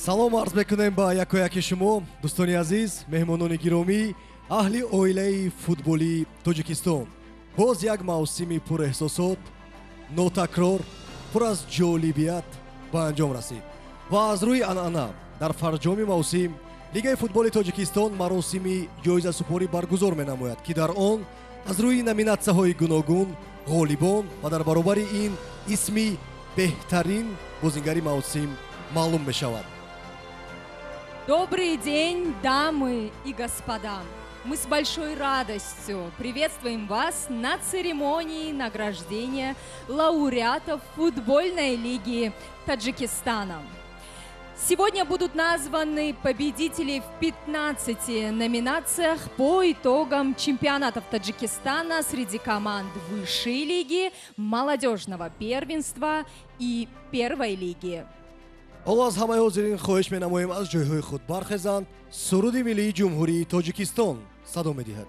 Салом арз мекунем ба якояки шумо, дӯстони азиз, меҳмонони гиромӣ, аҳли оилаи футболии Тоҷикистон. Боз як мавсими пурэҳсосот, нотакрор, пур аз ҷолибият ба анҷом расид. Ва аз рӯи анъана дар фарҷоми мавсим Лигаи футболи Тоҷикистон маросими ҷоизасупорӣ баргузор менамояд, ки дар он аз рӯи номинатсияҳои гуногун ғолибон ва дар баробари ин исми беҳтарин бозингари мавсим маълум мешавад. Добрый день, дамы и господа! Мы с большой радостью приветствуем вас на церемонии награждения лауреатов футбольной лиги Таджикистана. Сегодня будут названы победители в 15 номинациях по итогам чемпионатов Таджикистана среди команд высшей лиги, молодежного первенства и первой лиги. Ҳоло аз ҳамаи ҳозирин хоҳиш менамоем аз ҷойҳои худ бархезанд. Суруди миллии Ҷумҳурии Тоҷикистон садо медиҳад.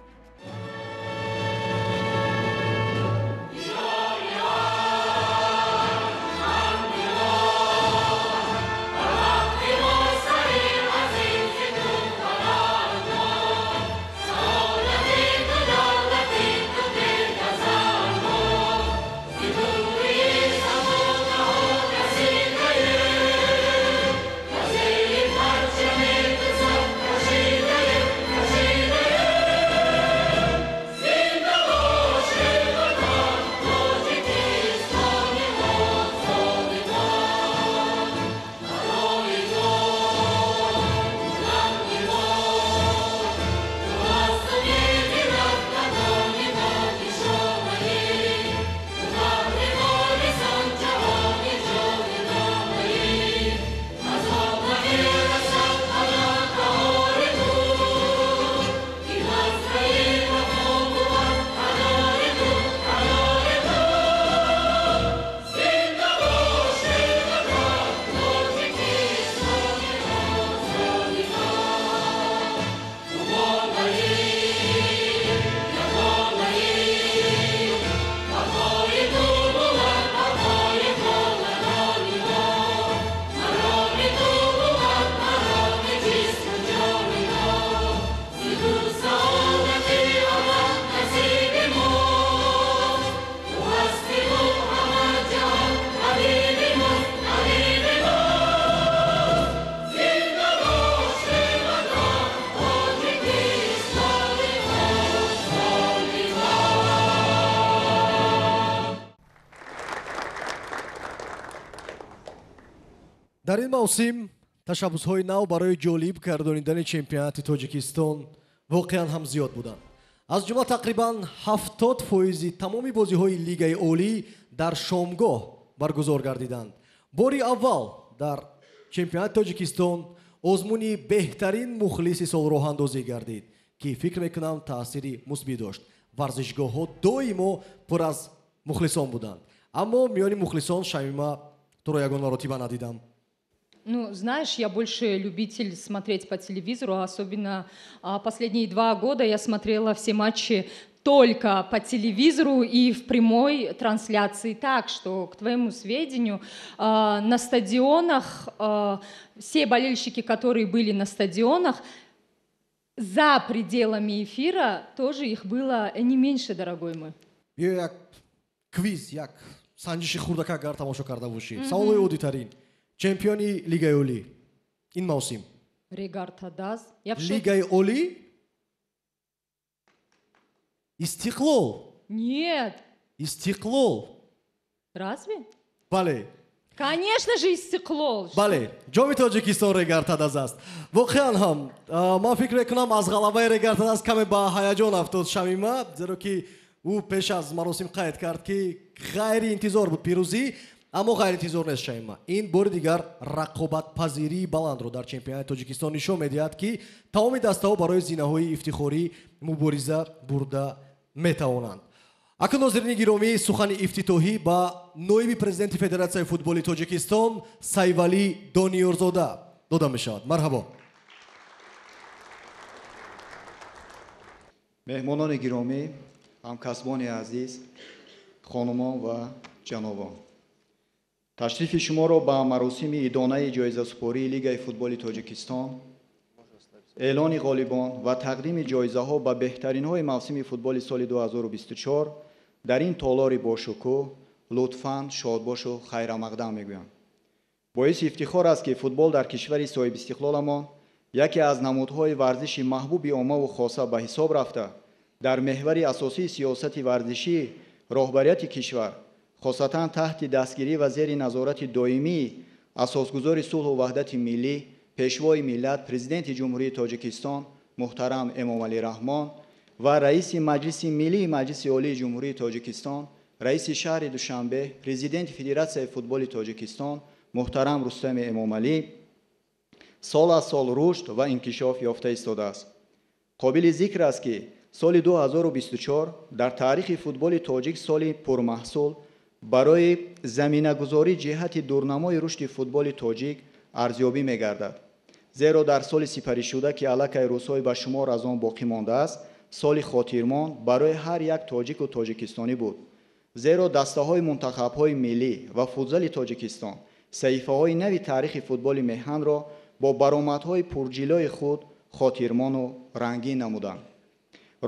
Дар ин мавсим ташаббусҳои нав барои ҷолиб гардонидани чемпионати Тоҷикистон воқеан ҳам зиёд буданд. Аз ҷумла тақрибан 70% тамоми бозиҳои Лигаи Олӣ дар шомгоҳ баргузор гардиданд. Бори аввал дар чемпионати Тоҷикистон озмуни беҳтарин мухлиси сол роҳандозӣ гардид, ки фикр мекунам таъсири мусбӣ дошт. Варзишгоҳҳо доимо пур аз мухлисон буданд. Аммо миёни мухлисон, Шамима, туро ягон маротиба надидам. Ну, знаешь, я больше любитель смотреть по телевизору, особенно последние 2 года я смотрела все матчи только по телевизору и в прямой трансляции. Так что, к твоему сведению, на стадионах все болельщики, которые были на стадионах, за пределами эфира тоже их было не меньше, дорогой мой. Биё як квиз, як санҷиши хурдак, агар тамошо карда бошӣ. Саволҳои оддитарин. Чемпиони Лигаи Олӣ ин мавсим? Регар Тадаз. Я в шоке. Лигаи Олӣ, Истиқлол. Нет. Истиқлол. Разве? Бале. Конечно же, Истиқлол. Бале, ҷоми Тоҷикистон Регар Тадаз аст. Воқеан ҳам ман фикр мекунам, аз ғалабаи Регар Тадаз каме ба ҳаяҷон афтод Шамима, зеро ки ӯ пеш аз маросим қайд кард, ки ғайриинтизор буд пирӯзӣ. Аммо ғайриинтизор нест, Шамима. Ин бори дигар рақобатпазирии баландро дар чемпионати Тоҷикистон нишон медиҳад, ки тамоми дастаҳо барои зинаҳои ифтихорӣ мубориза бурда метавонанд. Акнун, ҳозирини гиромӣ, сухани ифтитоҳӣ ба ноиби президенти Федератсияи футболи Тоҷикистон Сайвалӣ Дониёрзода дода мешавад. Марҳабо. Меҳмонони гиромӣ, ҳамкасбони азиз, хонумон ва ҷанобон. Ташрифи шуморо ба маросими идонаи ҷоизасупории Лигаи футболи Тоҷикистон, эълони ғолибон ва тақдими ҷоизаҳо ба беҳтаринҳои мавсими футболи соли 2024 дар ин толори бошукӯҳ лутфан шодбошу хайрамақдам мегӯям. Боиси ифтихор аст, ки футбол дар кишвари соҳибистиқлоламон яке аз намудҳои варзиши маҳбуби оммаву хоса ба ҳисоб рафта, дар меҳвари асосии сиёсати варзишии роҳбарияти кишвар, хосатан таҳти дастгирӣ ва зери назорати доимии асосгузори сулҳу ваҳдати миллӣ, пешвои миллат, Президенти Ҷумҳурии Тоҷикистон муҳтарам Эмомалӣ Раҳмон ва раиси Маҷлиси Миллии Маҷлиси Олии Ҷумҳурии Тоҷикистон, раиси шаҳри Душанбе, Президенти Федератсияи футболи Тоҷикистон муҳтарам Рустами Эмомалӣ сол аз сол рушд ва инкишоф ёфта истодааст. Қобили зикр аст, ки соли 2024 дар таърихи футболи тоҷик соли пурмаҳсул барои заминагузорӣ ҷиҳати дурнамои рушди футболи тоҷик арзёбӣ мегардад. Зеро дар соли сипаришуда, ки аллакай рӯзҳои ба шумор аз он боқӣ мондааст, соли хотирмон барои ҳар як тоҷику тоҷикистонӣ буд. Зеро дастаҳои мунтахабҳои миллӣ ва футзали Тоҷикистон саҳифаҳои нави таърихи футболи меҳанро бо баромадҳои пурҷилои худ хотирмону рангин намуданд.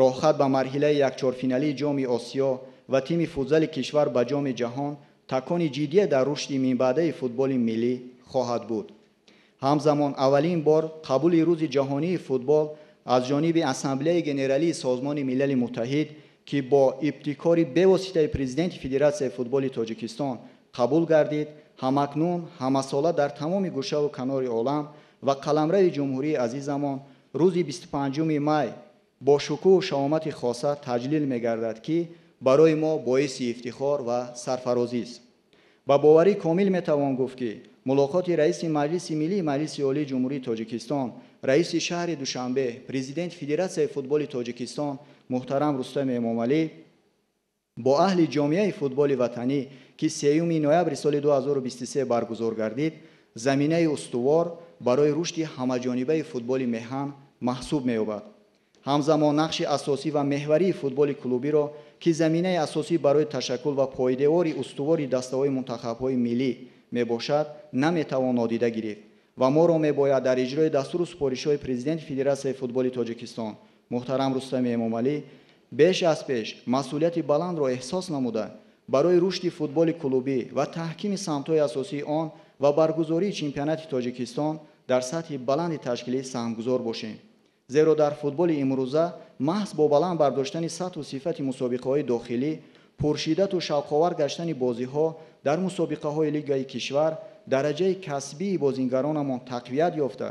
Роҳхат ба марҳилаи якчорфиналии Ҷоми Осиё ва тими футзали кишвар ба Ҷоми ҷаҳон такони ҷиддие дар рушди минбаъдаи футболи миллӣ хоҳад буд. Ҳамзамон аввалин бор қабули Рӯзи ҷаҳонии футбол аз ҷониби Ассамблеяи Генералии Созмони Милали Муттаҳид, ки бо ибтикори бевоситаи Президенти Федератсияи футболи Тоҷикистон қабул гардид, ҳамакнун ҳамасола дар тамоми гӯшаву канори олам ва қаламрави ҷумҳурии азизамон рӯзи 25 май бо шукӯҳу шаҳомати хоса таҷлил мегардад, ки барои мо боиси ифтихор ва сарфарозист. Ба боварӣ комил метавон гуфт, ки мулоқоти раиси Маҷлиси Миллии Маҷлиси Олии Ҷумҳурии Тоҷикистон, раиси шаҳри Душанбе, Президенти Федератсияи футболи Тоҷикистон муҳтарам Рустами Эмомалӣ бо аҳли ҷомеаи футболи ватанӣ, ки 3 ноябри соли 2023 баргузор гардид, заминаи устувор барои рушди ҳамаҷонибаи футболи меҳан маҳсуб меёбад. Ҳамзамон нақши асосӣ ва меҳварии футболи клубиро, ки заминаи асосӣ барои ташаккул ва пойдевори устувори дастаҳои мунтахабҳои миллӣ мебошад, наметавон нодида гирифт ва моро мебояд дар иҷрои дастуру супоришҳои Президенти Федератсияи футболи Тоҷикистон муҳтарам Рустами Эмомалӣ беш аз пеш масъулияти баландро эҳсос намуда, барои рушди футболи клубӣ ва таҳкими самтҳои асосии он ва баргузории чемпионати Тоҷикистон дар сатҳи баланди ташкилӣ саҳмгузор бошем. Зеро дар футболи имрӯза маҳз бо баланд бардоштани сатҳу сифати мусобиқаҳои дохилӣ, пуршиддату шавқовар гаштани бозиҳо дар мусобиқаҳои лигаи кишвар, дараҷаи касбии бозингаронамон тақвият ёфта,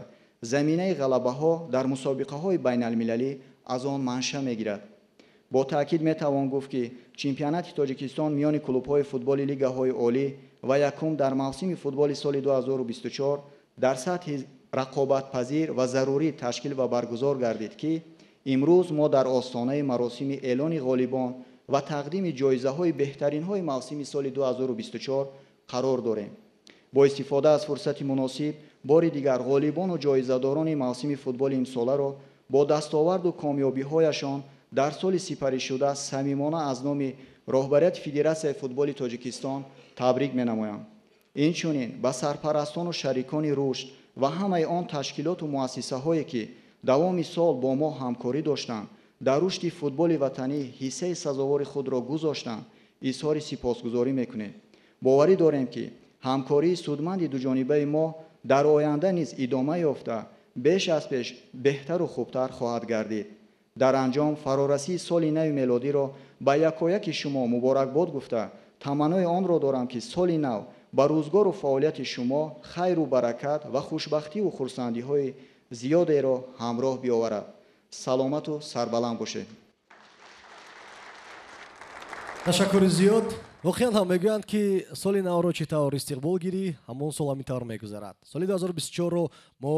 заминаи ғалабаҳо дар мусобиқаҳои байналмилалӣ аз он манша мегирад. Бо таъкид метавон гуфт, ки чемпионати Тоҷикистон миёни клубҳои футболи лигаҳои олӣ ва якум дар мавсими футболи соли 2024 дар сатҳи рақобатпазир ва зарурӣ ташкил ва баргузор гардид, ки имрӯз мо дар остонаи маросими эълони ғолибон ва тақдими ҷоизаҳои беҳтаринҳои мавсими соли 2024 қарор дорем. Бо истифода аз фурсати муносиб бори дигар ғолибону ҷоизадорони мавсими футболи имсоларо бо дастоварду комёбиҳояшон дар соли сипаришуда самимона аз номи роҳбарияти Федератсияи футболи Тоҷикистон табрик менамоям. Инчунин ба сарпарастону шарикони рушд ва ҳамаи он ташкилоту муассисаҳое, ки давоми сол бо мо ҳамкорӣ доштанд, дар рушди футболи ватанӣ ҳиссаи сазовори худро гузоштанд, изҳори сипосгузорӣ мекунем. Боварӣ дорем, ки ҳамкории судманди дуҷонибаи мо дар оянда низ идома ёфта, беш аз пеш беҳтару хубтар хоҳад гардид. Дар анҷом фарорасии соли нави мелодиро ба якояки шумо муборакбод гуфта, таманнои онро дорам, ки соли нав ба рӯзгору фаъолияти шумо хайру баракат ва хушбахтиву хурсандиҳои зиёдеро ҳамроҳ биёварад. Саломату сарбаланд бошед. Ташаккури зиёд. Воқеан ҳам мегӯянд, ки соли навро чӣ тавр истиқбол гирӣ, ҳамон сол ҳамин тавр мегузарад. Соли 2024-ро мо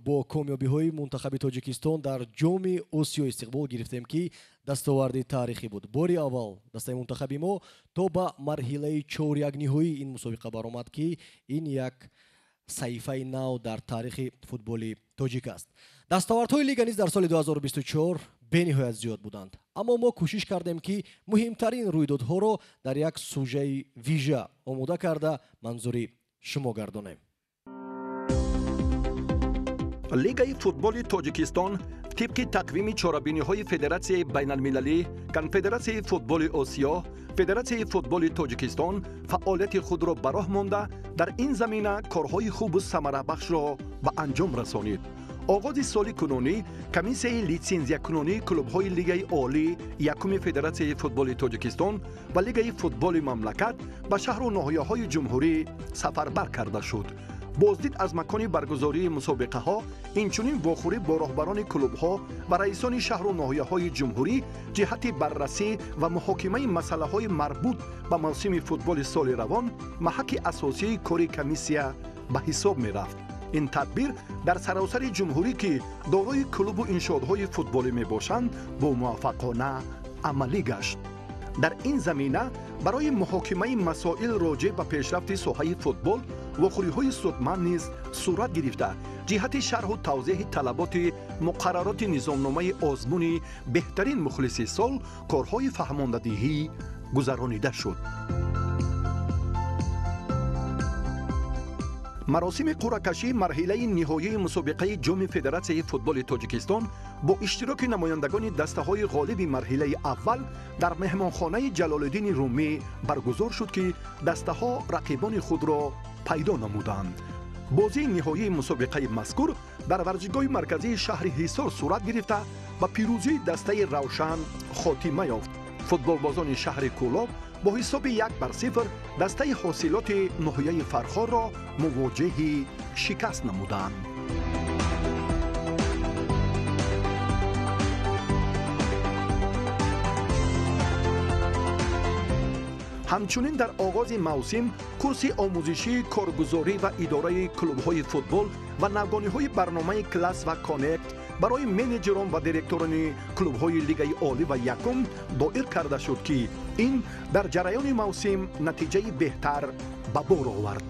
бо комёбиҳои мунтахаби Тоҷикистон дар Ҷоми Осиё истиқбол гирифтем, ки дастоварди таърихӣ буд. Бори аввал дастаи мунтахаби мо то ба марҳилаи чорякниҳоии ин мусобиқа баромад, ки ин як саҳифаи нав дар таърихи футболи тоҷик аст. Дастовардҳои лига низ дар соли 2024 бениҳоят зиёд буданд. Аммо мо кӯшиш кардем, ки муҳимтарин рӯйдодҳоро дар як сужаи вижа омода карда манзури шумо гардонем. Лигаи футболи Тоҷикистон тибқи тақвими чорабиниҳои Федератсияи байналмилалӣ, Конфедератсияи футболи Осиё, Федератсияи футболи Тоҷикистон фаъолияти худро ба роҳ монда, дар ин замина корҳои хубу самарабахшро ба анҷом расонид. Оғози соли кунунӣ комиссияи литсензиякунонии клубҳои Лигаи олӣ якуми Федератсияи футболи Тоҷикистон ва Лигаи футболи мамлакат ба шаҳру ноҳияҳои ҷумҳурӣ сафарбар карда шуд. Боздид аз макони баргузории мусобиқаҳо, инчунин вохӯрӣ бо роҳбарони клубҳо ва раисони шаҳру ноҳияҳои ҷумҳурӣ ҷиҳати баррасӣ ва муҳокимаи масъалаҳои марбут ба мавсими футболи соли равон маҳаки асосии кори комиссия ба ҳисоб мерафт. Ин тадбир дар саросари ҷумҳурӣ, ки дорои клубу иншоотҳои футболӣ мебошанд, бомуваффақона амалӣ гашт. Дар ин замина барои муҳокимаи масоил роҷеъ ба пешрафти соҳаи футбол вохӯриҳои судманд низ сурат гирифта, ҷиҳати шарҳу тавзеҳи талаботи муқаррароти низомномаи озмуни беҳтарин мухлиси сол корҳои фаҳмондадиҳӣ гузаронида шуд. Маросими қуръакашии марҳилаи ниҳоии мусобиқаи Ҷоми Федератсияи футболи Тоҷикистон бо иштироки намояндагони дастаҳои ғолиби марҳилаи аввал дар меҳмонхонаи Ҷалолиддини Румӣ баргузор шуд, ки дастаҳо рақибони худро пайдо намуданд. Бозии ниҳоии мусобиқаи мазкур дар варзишгоҳи марказии шаҳри Ҳисор сурат гирифта, ба пирӯзии дастаи Равшан хотима ёфт. Футболбозони шаҳри Кӯлоб бо ҳисоби 1-0 дастаи ҳосилоти ноҳияи Фархорро мувоҷеҳи шикаст намуданд. Ҳамчунин дар оғози мавсим курси омӯзишии коргузорӣ ва идораи клубҳои футбол ва навгониҳои барномаи Класс ва Коннект барои менеҷерон ва директорони клубҳои Лигаи олӣ ва якум доир карда шуд, ки ин дар ҷараёни мавсим натиҷаи беҳтар ба бор овард.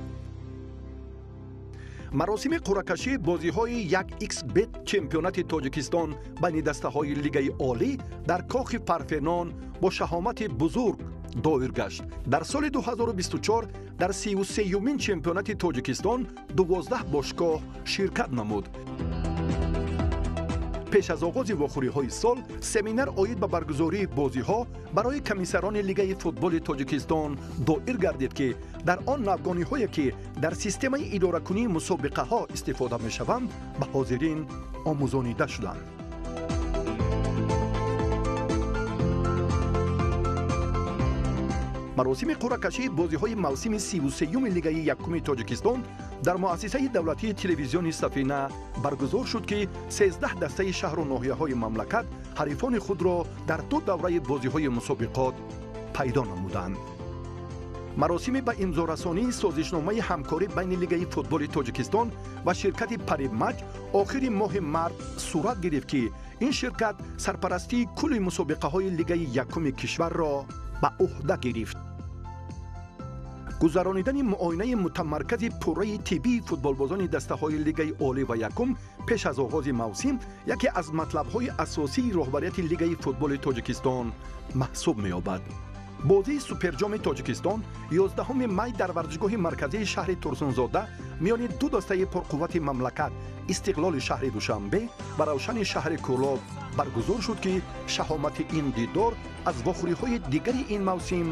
Маросими қуръакашии бозиҳои 1xBet чемпионати Тоҷикистон байни дастаҳои Лигаи олӣ дар кохи Парфенон бо шаҳомати бузург доир гашт. Дар соли 2024 дар 33-юмин чемпионати Тоҷикистон 12 бошгоҳ ширкат намуд. Пеш аз оғози вохӯриҳои сол семинар оид ба баргузории бозиҳо барои комиссарони Лигаи футболи Тоҷикистон доир гардид, ки дар он навгониҳое, ки дар системаи идоракунии мусобиқаҳо истифода мешаванд, ба ҳозирин омӯзонида шуданд. Маросими қуръакашии бозиҳои мавсими 33-юми Лигаи якуми Тоҷикистон дар муассисаи давлатии телевизиони Сафина баргузор шуд, ки 13 дастаи шаҳру ноҳияҳои мамлакат ҳарифони худро дар ду давраи бозиҳои мусобиқот пайдо намуданд. Маросими ба имзорасонии созишномаи ҳамкорӣ байни Лигаи футболи Тоҷикистон ва ширкати Паримаҷ охири моҳи март сурат гирифт, ки ин ширкат сарпарастии кулли мусобиқаҳои Лигаи якуми кишварро ба ӯҳда гирифт. Гузаронидани муоинаи мутамаркази пурраи тиббии футболбозони дастаҳои Лигаи олӣ ва якум пеш аз оғози мавсим яке аз матлабҳои асосии роҳбарияти Лигаи футболи Тоҷикистон маҳсуб меёбад. Бозии Суперҷоми Тоҷикистон 11 май дар варзишгоҳи марказии шаҳри Турсунзода миёни ду дастаи пурқуввати мамлакат, Истиқлоли шаҳри Душанбе ва Равшани шаҳри Кӯлоб баргузор шуд, ки шаҳомати ин дидор аз вохӯриҳои дигари ин мавсим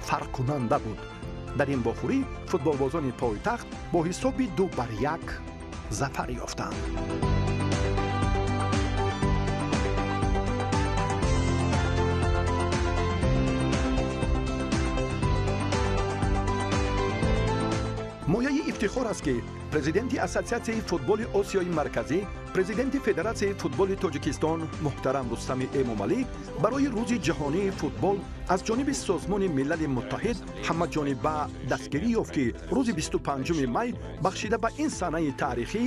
фарқкунанда буд. Дар ин вохӯрӣ футболбозони пойтахт бо ҳисоби 2-1 зафар ёфтанд. Мояи ифтихор аст, ки президенти Ассотсиатсияи футболи Осиёи Марказӣ, президенти Федератсияи футболи Тоҷикистон муҳтарам Рустами Эмомалӣ барои Рӯзи ҷаҳонии футбол аз ҷониби Созмони Милали Муттаҳид ҳамаҷониба дастгирӣ ёфт, ки рӯзи 25 май бахшида ба ин санаи таърихӣ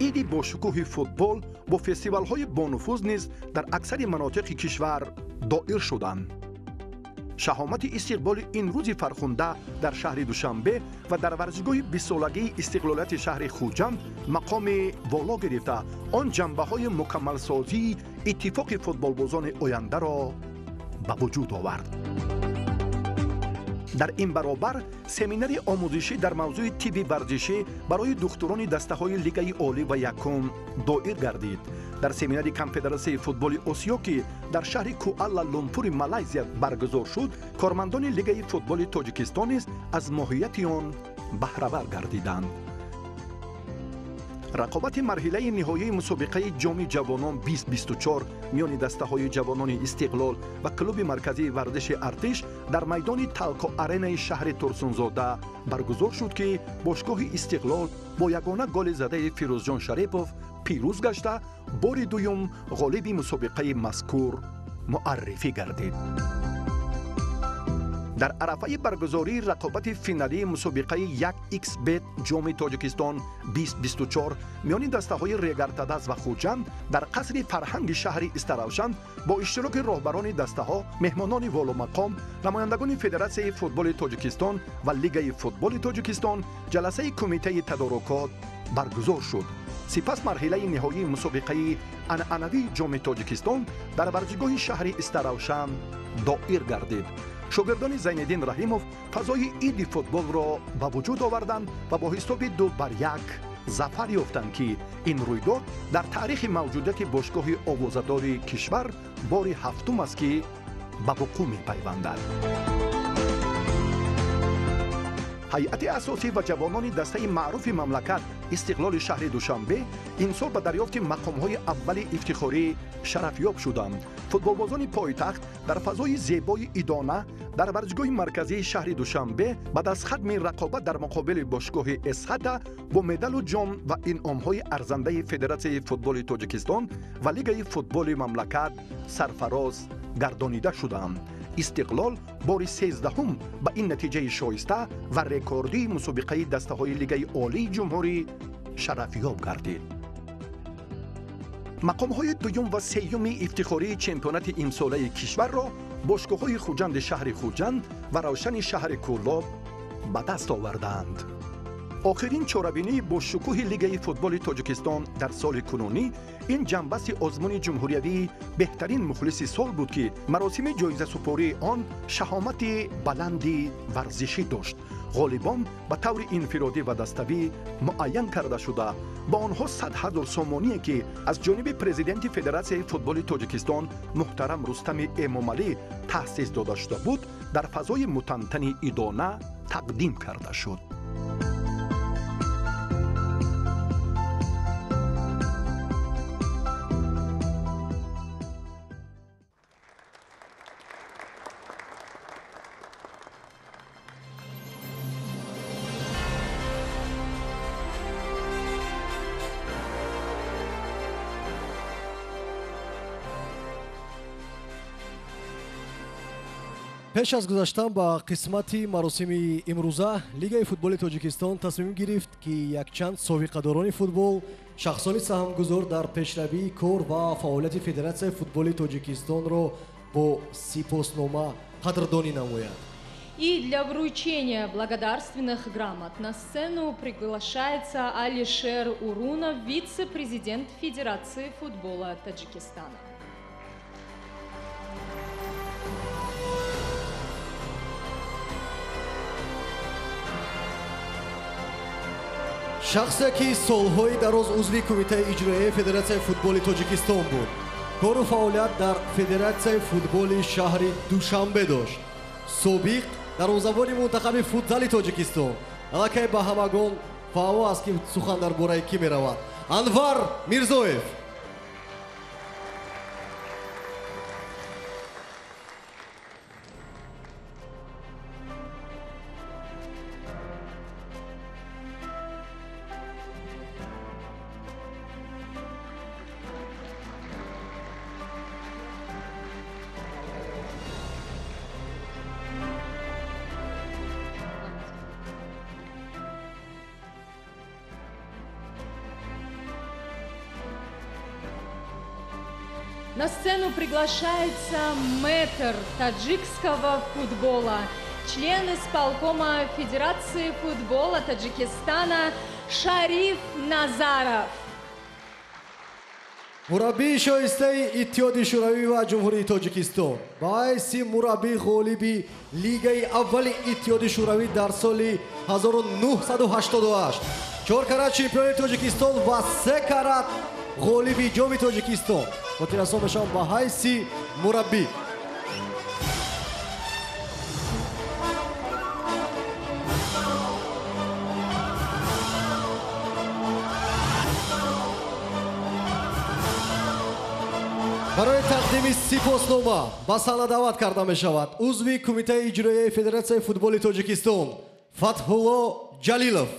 иди бошукӯҳи футбол бо фестивалҳои бонуфуз низ дар аксари манотиқи кишвар доир шуданд. Шаҳомати истиқболи ин рӯзи фархунда дар шаҳри Душанбе ва дар варзишгоҳи бистсолагии истиқлолияти шаҳри Хуҷанд мақоми воло гирифта, он ҷанбаҳои мукаммалсозии иттифоқи футболбозони ояндаро ба вуҷуд овард. Дар ин баробар семинари омӯзишӣ дар мавзӯи тибби варзишӣ барои духтурони дастаҳои Лигаи олӣ ва якум доир гардид. Дар семинари Конфедератсияи футболи Осиё, ки дар шаҳри Куала Лумпури Малайзия баргузор шуд, кормандони Лигаи футболи Тоҷикистон низ аз моҳияти он баҳравар гардиданд. Рақобати марҳилаи ниҳоии мусобиқаи Ҷоми ҷавонон 2024 миёни дастаҳои ҷавонони Истиқлол ва клуби марказии варзиши Артиш дар майдони Талко Аренаи шаҳри Турсунзода баргузор шуд, ки бошгоҳи Истиқлол бо ягона голи задаи Фирӯзҷон Шарипов пирӯз гашта, бори дуюм ғолиби мусобиқаи мазкур муаррифӣ гардид. Дар арафаи баргузории рақобати финалии мусобиқаи 1xBet Ҷоми Тоҷикистон 2024 миёни дастаҳои Регартадаз ва Хуҷанд дар қасри фарҳанги шаҳри Истаравшан бо иштироки роҳбарони дастаҳо, меҳмонони воломақом, намояндагони Федератсияи футболи Тоҷикистон ва Лигаи футболи Тоҷикистон ҷаласаи кумитаи тадорукот баргузор шуд. Сипас марҳилаи ниҳоии мусобиқаи анъанавии Ҷоми Тоҷикистон дар варзишгоҳи шаҳри Истаравшан доир гардид. Шогирдони Зайниддин Раҳимов фазои иди футболро ба вуҷуд оварданд ва бо ҳисоби 2-1 зафар ёфтанд, ки ин рӯйдод дар таърихи мавҷудияти бошгоҳи овозадори кишвар бори ҳафтум аст, ки ба вуқӯъ мепайвандад. Ҳайати асосӣ ва ҷавонони дастаи маъруфи мамлакат Истиқлоли шаҳри Душанбе имсол ба дарёфти мақомҳои аввали ифтихорӣ шарафёб шуданд. Футболбозони пойтахт дар фазои зебои идона дар варзишгоҳи марказии шаҳри Душанбе баъд аз хатми рақобат дар муқобили бошгоҳи Эсхата бо медалу ҷом ва инъомҳои арзандаи Федератсияи футболи Тоҷикистон ва Лигаи футболи мамлакат сарфароз гардонида шуданд. Истиқлол бори 13-ум ба ин натиҷаи шоиста ва рекордии мусобиқаи дастаҳои Лигаи олии ҷумҳурӣ шарафёб гардид. Мақомҳои дуюм ва сеюми ифтихории чемпионати имсолаи кишварро бошгоҳҳои Хуҷанди шаҳри Хуҷанд ва Равшани шаҳри Кӯлоб ба даст овардаанд. Охирин чорабинии бо шукӯҳи Лигаи футболи Тоҷикистон дар соли кунунӣ ин ҷанбаси озмуни ҷумҳуриявии беҳтарин мухлиси сол буд, ки маросими ҷоизасупории он шаҳомати баланди варзишӣ дошт. Ғолибон ба таври инфиродӣ ва даставӣ муайян карда шуда, ба онҳо 100 000 сомоние, ки аз ҷониби президенти Федератсияи футболи Тоҷикистон муҳтарам Рустами Эмомалӣ таъсис дода шуда буд, дар фазои мутантани идона тақдим карда шуд. Пеш аз гузаштан ба қисмати маросими имрӯза, Лигаи футболи Тоҷикистон тасмим гирифт, ки якчанд собиқадорони футбол, шахсони саҳмгузор дар пешравии кор ва фаъолияти Федератсияи футболи Тоҷикистонро бо сипоснома қадрдонӣ намояд. И для вручения благодарственных грамот на сцену приглашается Алишер Урунов, вице-президент Федерации футбола Таджикистана. Шахсе, ки солҳои дароз узви кумитаи иҷроияи Федератсияи футболи Тоҷикистон буд, кору фаъолият дар Федератсияи футболи шаҳри Душанбе дошт. Собиқ дарвозабони мунтахаби футзали Тоҷикистон. Аллакай ба ҳамагон фаҳмо аст, ки сухан дар бораи кӣ меравад. Анвар Мирзоев. На сцену приглашается мэтр таджикского футбола, член исполкома Федерации футбола Таджикистана Шариф Назаров. Мураббии шоистаи Иттиҳоди Шӯравӣ ва Ҷумҳурии Тоҷикистон, ба ҳайси мураббии ғолиби Лигаи аввали Иттиҳоди Шӯравӣ дар соли 1988, 4 карат чемпиони Тоҷикистон ва 3 карат ғолиби Ҷоми Тоҷикистон. Хотиррасон мешавам, ба ҳайси мураббӣ. Барои тақдими сипоснома ба саҳна даъват карда мешавад узви Кумитаи иҷроияи Федератсияи футболи Тоҷикистон Фатҳулло Ҷалилов.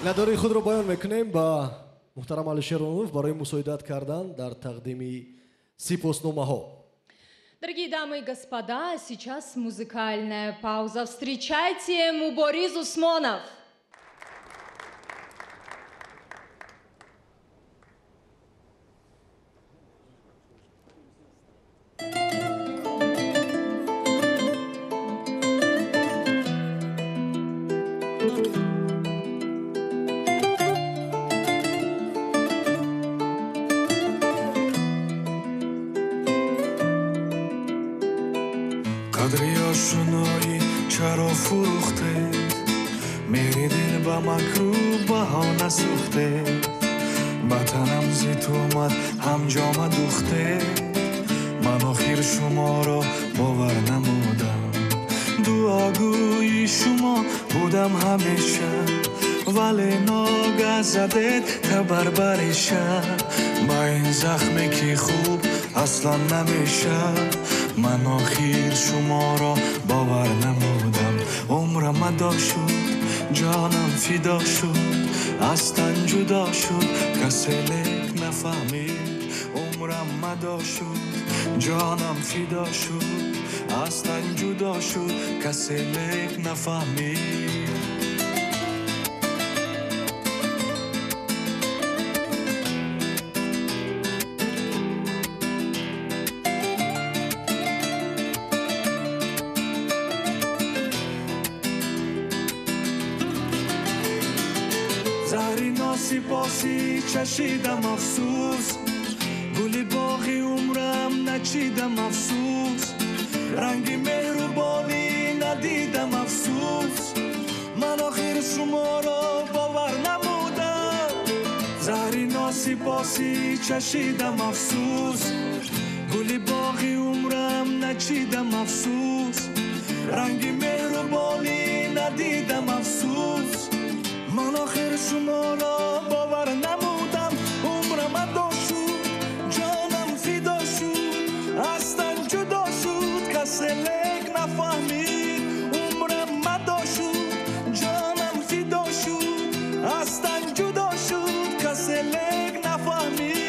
Миннатдории худро баён мекунем ба муҳтарам Алишер Онуров барои мусоидат кардан дар тақдими сипосномаҳо. Дорогие дамы и господа, сейчас музыкальная пауза. Встречайте, Мубориз Усмонов. Қадри ошиноӣ чаро фурӯхтед, меҳри дил ба макрӯҳ баҳона сӯхтед, ба танам зи туҳмат ҳамҷома дӯхтед, ман охир шуморо бовар намудам, дуогӯи шумо будам ҳамеша, вале нога задед табар бареша, ба ин захме ки хуб аслан намеша, ман охир шуморо бовар намудам, умрам адо шуд, ҷонам фидо шуд, аз тан ҷудо шуд, касе лек нафаҳмид, умрам адо шуд, ҷонам фидо шуд, аз тан ҷудо шуд, касе лек нафаҳмид. Заҳри носипосӣ чашидам афсӯс, гули боғи умрам начидам афсӯс, ранги меҳрубонӣ надидам афсӯс, ман охир шуморо бовар намудам. Заҳри носипосӣ чашидам афсӯс, гули боғи умрам начидам афсӯс, ранги меҳрубонӣ надидам афсӯс, ман охир шуморо бовар намудам, умрам адо шуд, ҷонам фидо шуд, аз тан ҷудо шуд, касе лек нафаҳмид, умрам адо шуд, ҷонам фидо шуд, аз тан ҷудо шуд, касе лек нафаҳмид.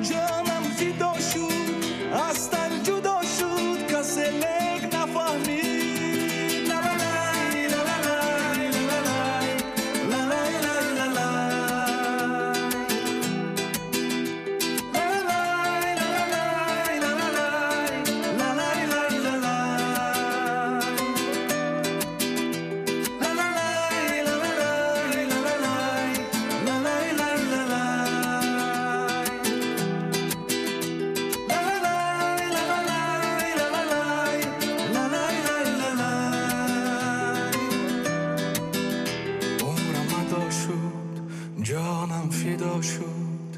Ҷонам фидо шуд, аз тан ҷудо шуд, касе лек нафаҳмид. Ҷонам фидо шуд,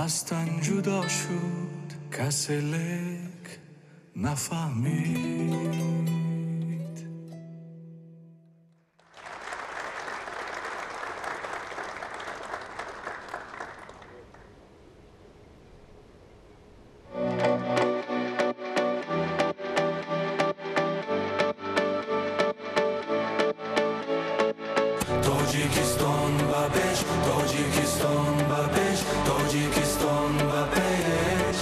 аз тан ҷудо шуд, касе лек нафаҳмид. Тоҷикистон ба пеш, Тоҷикистон ба пеш, Тоҷикистон ба пеш.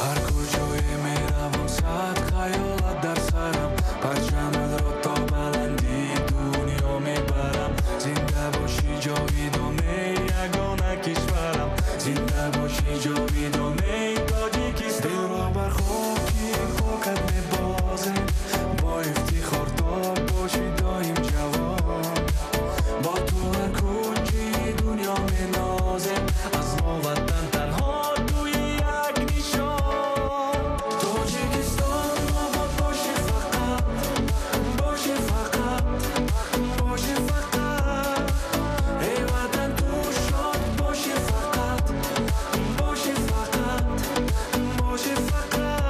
Ҳар куҷое меравам, сад хаёлат дар сарам, парчаматро то баландии дунё мебарам. Зинда бошӣ ҷовидон, эй ягона кишварам, зинда бошӣ ҷовидон, эй Тоҷикистон. Дилро бар хоки покат мебозем, бо ифтихор то бошӣ доим ҷавон. Бо ту ҳар кунҷи дунё менозем, аз мо ватан танҳо туи як нишон. Тоҷикистон обод бошӣ фақат, бошӣ фақат, бошӣ фақат. Эй ватан ту шод бошӣ фақат, бошӣ фақат, бошӣ фақат.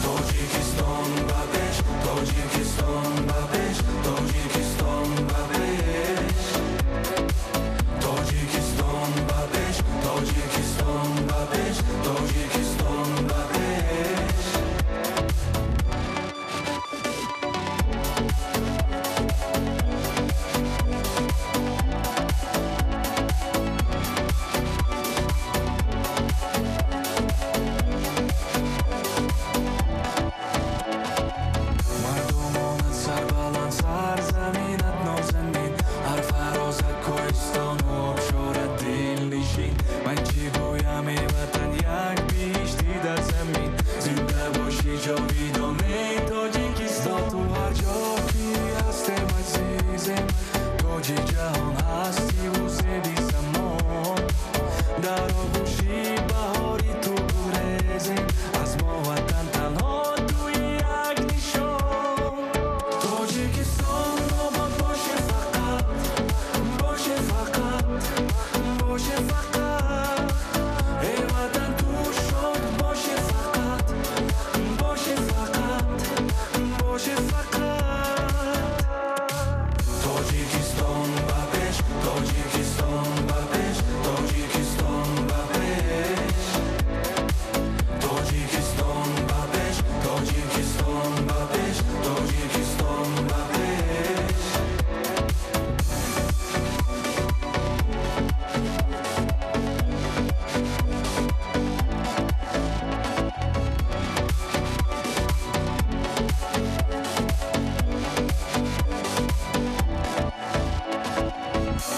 Тоҷикистон ба пеш, Тоҷикистон ба пеш, Тоҷикистон ба пеш. Тоҷикистон ба пеш, Тоҷикистон ба пеш, Тоҷикистон ба пеш. Мардумонат сарбаланд, сарзаминат нозанин, ҳар фароза кӯҳистону обшора дилнишин. Ман чӣ гӯям, эй ватан, як биҳишти дар замин. Зинда бошӣ ҷовидон, эй Тоҷикистон. Ту ҳар ҷо ки ҳастем азизем, тоҷи ҷаҳон ҳастиву зеби замон. Дар оғӯши баҳори ту гурезем, аз мо ватан танҳо туи як нишон. Тоҷикистон обод бошӣ фақат, бошӣ фақат, бошӣ фақат. Эй ватан ту шод бошӣ фақат, бошӣ фақат, бошӣ фақат. Тоҷикистон ба пеш, Тоҷикистон ба пеш, Тоҷикистон ба пеш. Тоҷикистон ба пеш, Тоҷикистон ба пеш, Тоҷикистон ба пеш.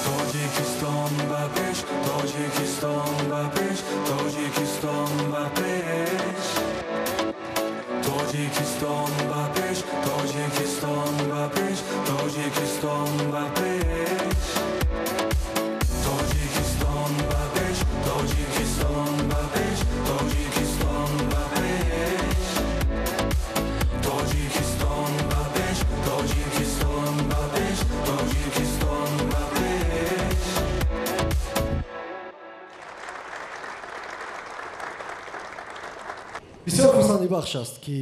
Тоҷикистон ба пеш, Тоҷикистон ба пеш, Тоҷикистон ба пеш. Тоҷикистон ба пеш, Тоҷикистон ба пеш, Тоҷикистон ба пеш. Тоҷикистон ба пеш, Тоҷикистон ба пеш, Тоҷикистон ба пеш. Тоҷикистон ба пеш, Тоҷикистон ба пеш, Тоҷикистон ба пеш. Бисёр хурсандибахш аст, ки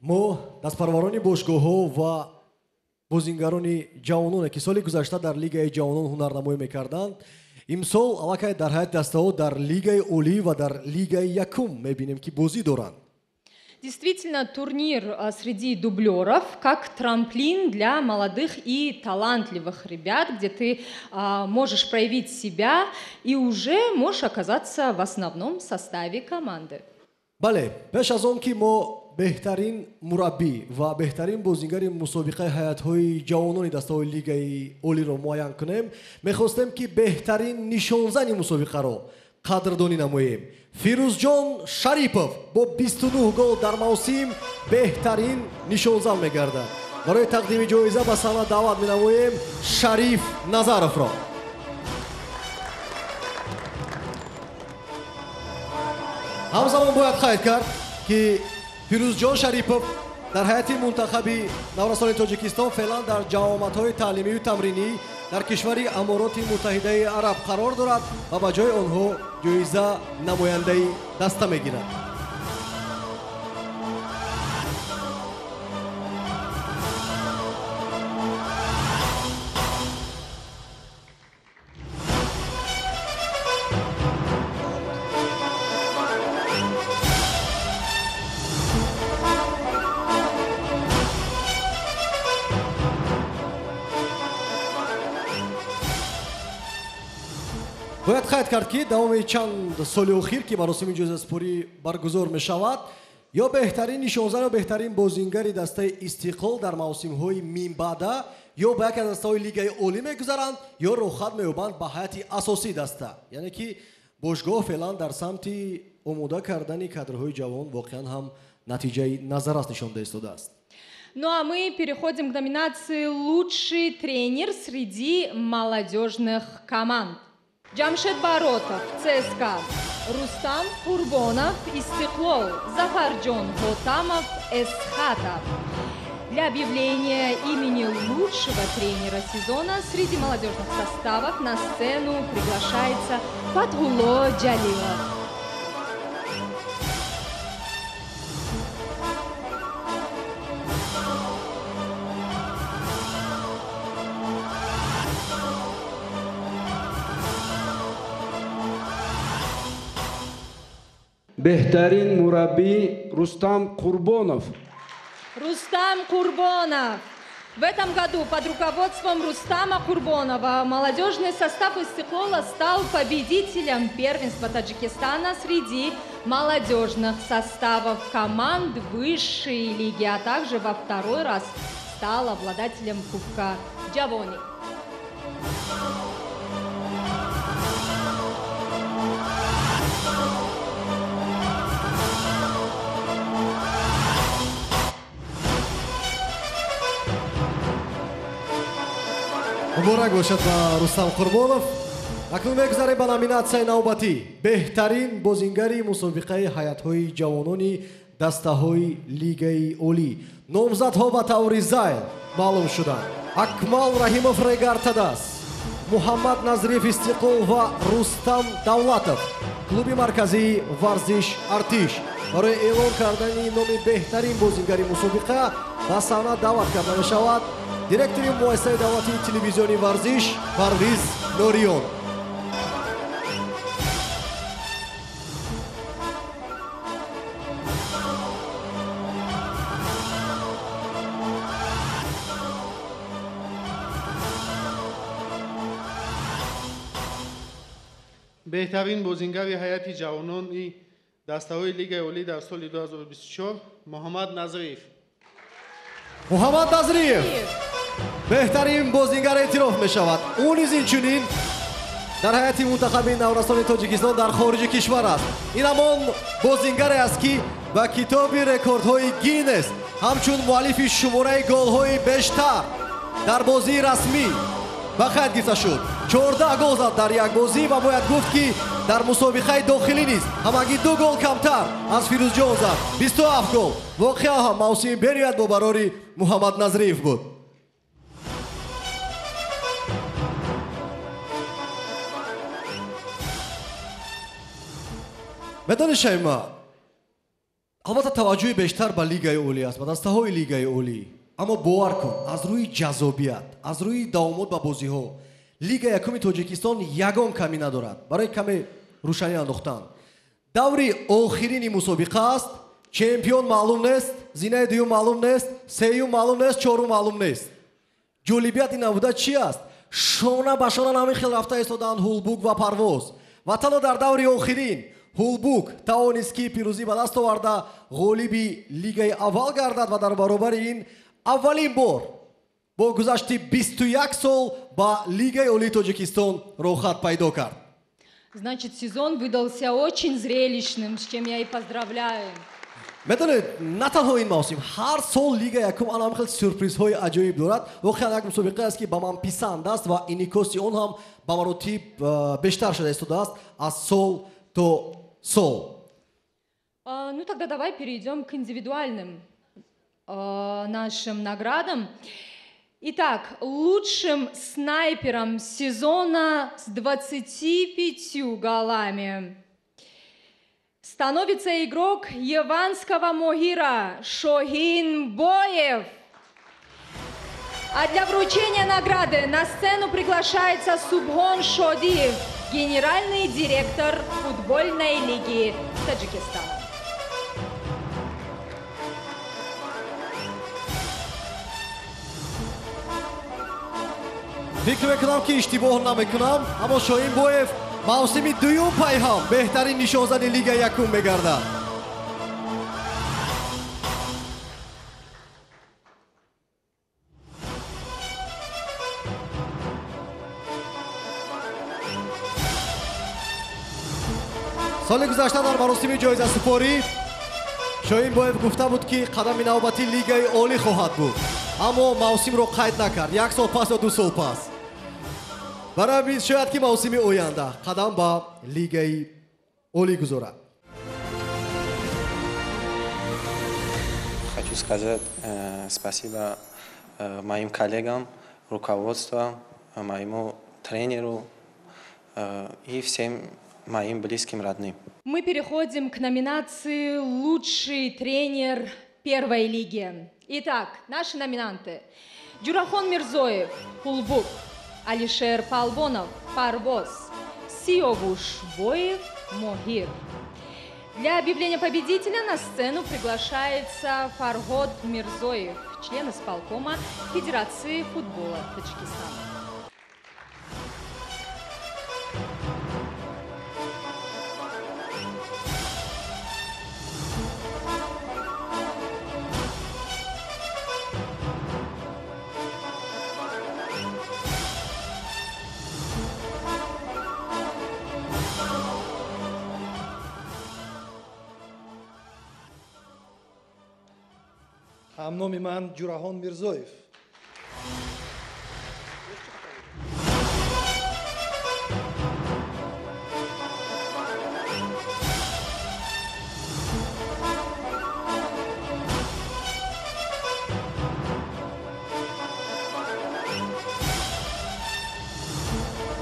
мо дастпарварони бошгоҳҳо ва бозингарони ҷавононе, ки соли гузашта дар Лигаи ҷавонон ҳунарнамоӣ мекарданд, имсол аллакай дар ҳайати дастаҳо дар Лигаи олӣ ва дар Лигаи якум мебинем, ки бозӣ доранд. Действительно, турнир среди дублеров как трамплин для молодых и талантливых ребят, где ты можешь проявить себя и уже можешь оказаться в основном составе команды. Бале, пеш аз он ки мо беҳтарин мураббӣ ва беҳтарин бозингари мусобиқаи ҳайатҳои ҷавонони дастаҳои Лигаи олиро муайян кунем, мехостем, ки беҳтарин нишонзани мусобиқаро қадрдонӣ намоем. Фирӯзҷон Шарипов бо 29 гол дар мавсим беҳтарин нишонзан мегардад. Барои тақдими ҷоиза ба саҳна даъват менамоем Шариф Назаровро. Ҳамзамон бояд қайд кард, ки Фирӯзҷон Шарипов Дар ҳайати мунтахаби наврасони Тоҷикистон феълан дар ҷамоатҳои таълимию тамринӣ дар кишвари Амороти Муттаҳидаи Араб қарор дорад ва ба ҷои онҳо ҷоиза намояндаи даста мегирад. Бояд қайд кард, ки давоми чанд соли охир, ки маросими ҷоизасупорӣ баргузор мешавад, ё беҳтарин нишонзан ё беҳтарин бозингари дастаи Истиқлол дар мавсимҳои минбаъда ё ба яке аз дастаҳои Лигаи Олӣ мегузаранд, ё роҳхат меёбанд ба ҳайати асосии даста. Яъне ки бошгоҳ феълан дар самти омода кардани кадрҳои ҷавон воқеан ҳам натиҷаи назаррас нишон дода истодааст. Ну а мы переходим к номинации «Лучший тренер среди молодежных команд». Джамшед Баротов, ЦСКА, Рустам Курбонов, Истиклол, Зафарджон Хотамов, Эсхата. Для объявления имени лучшего тренера сезона среди молодежных составов на сцену приглашается Фатхулло Джалилов. Беҳтарин мураббӣ Рустам Курбонов. Рустам Курбонов. В этом году под руководством Рустама Курбонова молодежный состав Истиклола стал победителем первенства Таджикистана среди молодежных составов команд высшей лиги, а также во второй раз стал обладателем Кубка Джавони. Муборак бошад ба Рустам Қурбонов. Акнун мегузарем ба номинатсияи навбатӣ: беҳтарин бозингари мусобиқаи ҳайатҳои ҷавонони дастаҳои Лигаи Олӣ. Номзадҳо ба таври зайл маълум шуданд: Акмал Раҳимов, Регар-ТадАЗ, Муҳаммад Назриев, Истиқлол ва Рустам Давлатов, клуби марказии варзиш Артиш. Барои эълон кардани номи беҳтарин бозингари мусобиқа ба саҳна даъват карда мешавад директори муассисаи давлатии телевизиони варзиш Парвиз Нориён. Беҳтарин бозингари ҳайати ҷавонони дастаҳои Лигаи Олӣ дар соли 2024 Муҳаммад Назриев. Муҳаммад Назриев беҳтарин бозингар эътироф мешавад. Ӯ низ инчунин дар ҳайати мунтахаби наврасони Тоҷикистон дар хориҷи кишвар аст. Ин ҳамон бозингаре аст, ки ба китоби рекордҳои Гиннес ҳамчун муаллифи шумораи голҳои бештар дар бозии расмӣ ба қайд гирифта шуд. 14 гол зад дар як бозӣ ва бояд гуфт, ки дар мусобиқаи дохилӣ низ ҳамагӣ 2 гол камтар аз Фирӯзҷон зад, 27 гол. Воқеан ҳам мавсими бениҳоят бо барори Муҳаммад Назриев буд. Медонӣ, Шайма, албатта таваҷҷӯҳи бештар ба Лигаи Олӣ аст, ба дастаҳои Лигаи Олӣ, аммо бовар кун, аз рӯи ҷаззобият, аз рӯи давомот ба бозиҳо Лига якуми Тоҷикистон ягон камӣ надорад. Барои каме рӯшанӣ андохтан, даври охирини мусобиқа аст, чемпион маълум нест, зинаи дуюм маълум нест, сеюм маълум нест, чорум маълум нест. Ҷолибият ин набуда чи аст? Шона ба шона ҳамин хел рафта истодаанд Ҳулбук ва Парвоз ва танҳо дар даври охирин Ҳулбук тавонист, ки пирӯзӣ ба даст оварда ғолиби лигаи аввал гардад ва дар баробари ин аввалин бор бо гузашти 21 сол ба Лигаи Олии Тоҷикистон роҳхат пайдо кард. Значит, сезон выдался очень зрелищным, с чем я и поздравляю. Медонед, на танҳо ин мавсим, ҳар сол Лига якум ана ҳам хел сюрпризҳои аҷоиб дорад. Воқеан як мусобиқа аст, ки ба ман писанд аст ва инъикоси он ҳам ба маротиб бештар шуда истодааст аз сол то сол. Ну тогда давай перейдем к индивидуальным нашим наградам. Итак, лучшим снайпером сезона с 25 голами становится игрок Яванского Мохира Шохин Боев. А для вручения награды на сцену приглашается Субхон Шодиев, генеральный директор футбольной лиги Таджикистана. Фикр мекунам, ки иштибоҳ намекунам, аммо Шоҳин Боев мавсими дуюм пайҳам беҳтарин нишонзани Лига якум мегардад. Соли гузашта дар маросими ҷоизасупорӣ Шоҳин Боев гуфта буд, ки қадами навбатӣ Лигаи олӣ хоҳад буд, аммо мавсимро қайд накард, як сол пас ё 2 сол пас. Барои ҳамин шояд ки мавсими оянда қадам ба Лигаи олӣ гузорад. Хочу сказать спасибо моим коллегам, руководству, моему тренеру и всем моим близким родным. Мы переходим к номинации «Лучший тренер первой лиги». Итак, наши номинанты: Джурахон Мирзоев, Хулбук, Алишер Палвонов, Парвоз, Сиовуш Боев, Мохир. Для объявления победителя на сцену приглашается Фарход Мирзоев, член исполкома Федерации футбола Таджикистана. Ҳамноми ман Ҷураҳон Мирзоев.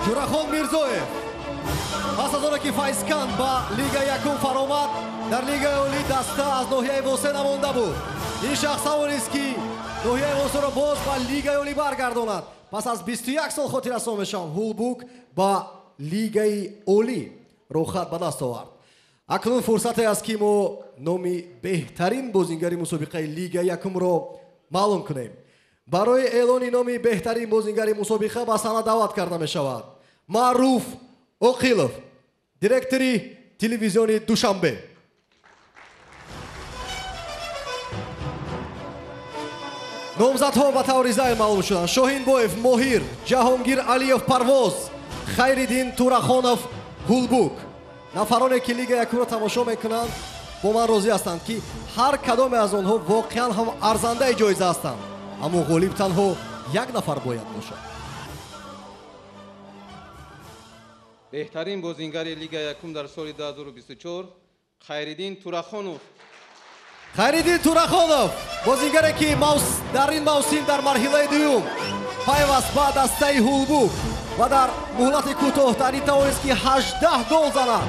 Ҷурахон Мирзоев пас аз оне ки Файзканд ба Лига якум фаромад, дар Лигаи олӣ даста аз ноҳияи Восе намонда буд. Ин шахс тавонист, ки ноҳияи Восеро боз ба Лигаи олӣ баргардонад. Пас аз 21 сол хотиррасон мешавам, Ҳулбук ба Лигаи олӣ роҳхат ба даст овард. Акнун фурсате аст, ки мо номи беҳтарин бозингари мусобиқаи Лига якумро маълум кунем. Барои эълони номи беҳтарин бозингари мусобиқа ба саҳна даъват карда мешавад Маъруф Оқилов, директори телевизиони Душанбе. Номзадҳо ба таври зайл маълум шуданд: Шоҳин Боев, Моҳир, Ҷаҳонгир Алиев, Парвоз, Хайриддин Турахонов, Ҳулбук. Нафароне ки Лига якумро тамошо мекунанд, бо ман розӣ ҳастанд, ки ҳар кадоме аз онҳо воқеан ҳам арзандаи ҷоиза ҳастанд, аммо ғолиб танҳо як нафар бояд бошад. Беҳтарин бозингари Лига якум дар соли 2024 Хайриддин Турахонов. Хайриддин Турахонов, бозингаре ки дар ин мавсим дар марҳилаи дуюм пайваст ба дастаи Ҳулбук ва дар муҳлати кӯтоҳтарин тавонист, ки 18 гол занад,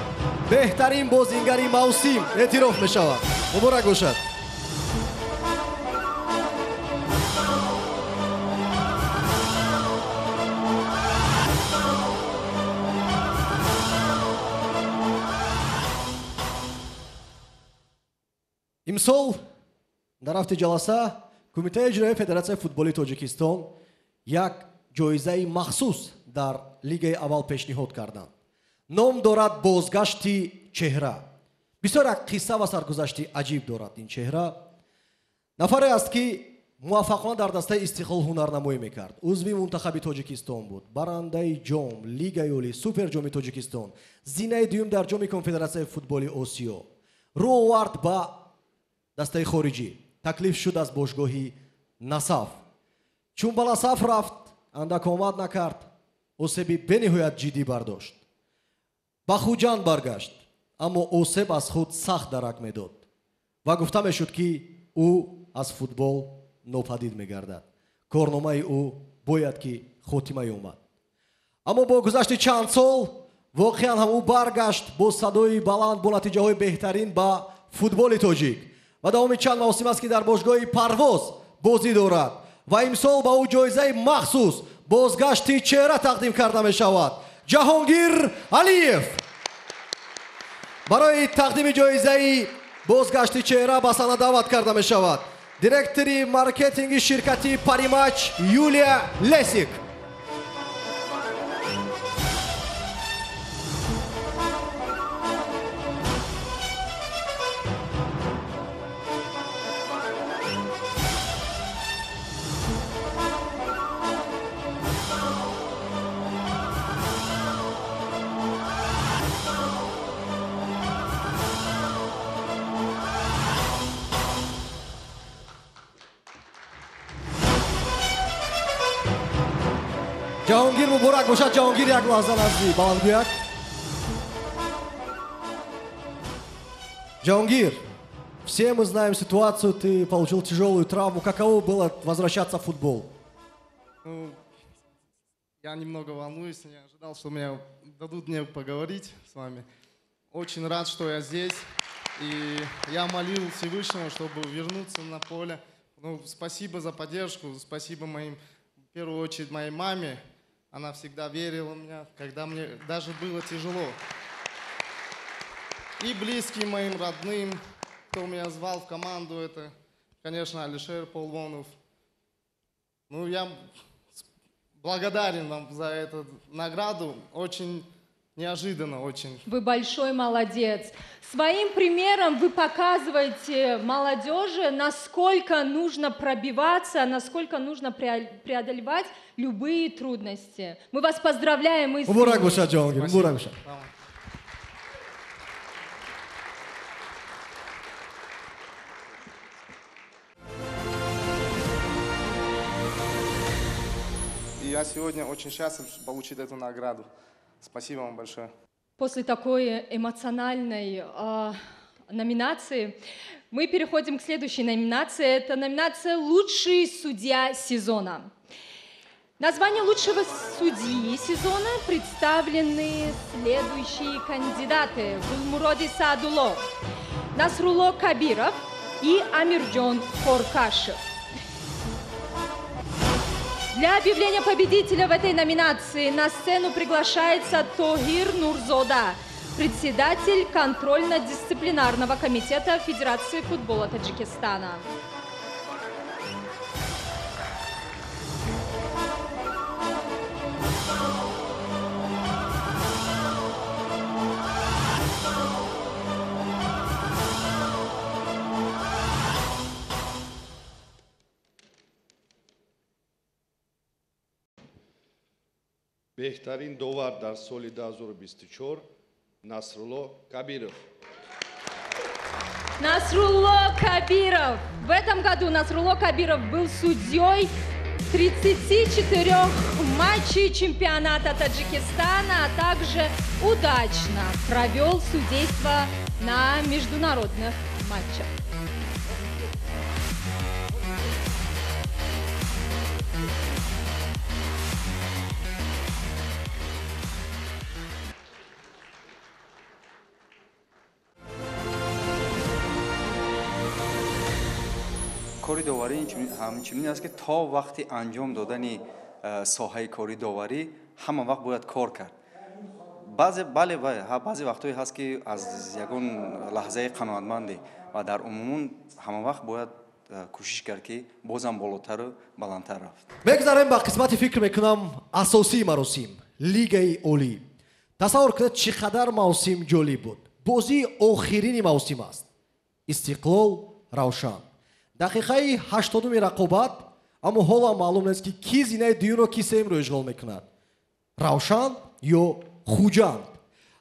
беҳтарин бозингари мавсим эътироф мешавад. Муборак бошад. Имсол дар рафти ҷаласа Кумитаи иҷроияи Федератсияи футболи Тоҷикистон як ҷоизаи махсус дар Лигаи аввал пешниҳод карданд. Ном дорад «Бозгашти чеҳра». Бисёр як қисса ва саргузашти аҷиб дорад ин чеҳра. Нафаре аст, ки муваффақона дар дастаи Истиқлол ҳунарнамоӣ мекард, узви мунтахаби Тоҷикистон буд, барандаи ҷом, Лигаи олӣ, суперҷоми Тоҷикистон, зинаи дуюм дар ҷоми Конфедератсияи футболи Осиё. Рӯ овард ба дастаи хориҷӣ, таклиф шуд аз бошгоҳи Насаф. Чун ба Насаф рафт, андак омад накард, осеби бениҳоят ҷиддӣ бардошт. Ба Хуҷанд баргашт, аммо осеб аз худ сахт дарак медод ва гуфта мешуд, ки ӯ аз футбол нопадид мегардад, корномаи ӯ бояд ки хотима ёбад. Аммо бо гузашти чанд сол воқеан ҳам ӯ баргашт бо садои баланд, бо натиҷаҳои беҳтарин ба футболи тоҷик ва давоми чанд мавсим аст, ки дар бошгоҳи Парвоз бозӣ дорад ва имсол ба ӯ ҷоизаи махсус бозгашти чеҳра тақдим карда мешавад. Ҷаҳонгир Алиев барои тақдими ҷоизаи бозгашти чеҳра ба саҳна даъват карда мешавад директори маркетинги ширкати Паримач Юлия Лесик. Ҷаҳонгир, муборак бошад. Ҷаҳонгир, як лаҳза назди баландгӯяк. Ҷаҳонгир, все мы знаем ситуацию, ты получил тяжелую травму. Каково было возвращаться в футбол? Ну, я немного волнуюсь, не ожидал, что меня дадут мне поговорить с вами. Очень рад, что я здесь. И я молил Всевышнего, чтобы вернуться на поле. Ну, спасибо за поддержку, спасибо моим, в первую очередь, моей маме. Она всегда верила в меня, когда мне даже было тяжело. И близким моим родным, кто меня звал в команду, это, конечно, Алишер Полвонов. Ну, я благодарен вам за эту награду. Очень неожиданно, очень. Вы большой молодец. Своим примером вы показываете молодежи, насколько нужно пробиваться, насколько нужно преодолевать любые трудности. Мы вас поздравляем искренне. Муборак бошад, Ҷаҳонгир, муборак бошад. И я сегодня очень счастлив получить эту награду. Спасибо вам большое. После такой эмоциональной номинации мы переходим к следующей номинации. Это номинация «Лучший судья сезона». На звание лучшего судьи сезона представлены следующие кандидаты: Гулмуроди Саадулло, Насрулло Кабиров и Амирджон Хоркашев. Для объявления победителя в этой номинации на сцену приглашается Тохир Нурзода, председатель контрольно-дисциплинарного комитета Федерации футбола Таджикистана. Беҳтарин довар дар соли 2024 Насрулло Кабиров. Насрулло Кабиров. В этом году Насрулло Кабиров был судьей 34 матчей чемпионата Таджикистана, а также удачно провел судейство на международных матчах. Кори доварӣ ҳамчунин аст, ки то вақти анҷом додани соҳаи кори доварӣ ҳама вақт бояд кор кард. Баъзе бале, баъзе вақтҳое ҳаст, ки аз ягон лаҳзаи қаноатмандӣ ва дар умуман ҳама вақт бояд кӯшиш кард, ки бозам болотару баландтар рафт. Мегузарем ба қисмати, фикр мекунам, асосии маросим, Лигаи Олӣ. Тасаввур кунед, чӣ қадар мавсим ҷолиб буд. Бозии охирини мавсим аст, Истиқлол Равшан, дақиқаи 80-уми рақобат, аммо ҳоло маълум нест, ки ки зинаи дуюмро, ки сеюмро ишғол мекунад, Равшан ё Хуҷанд.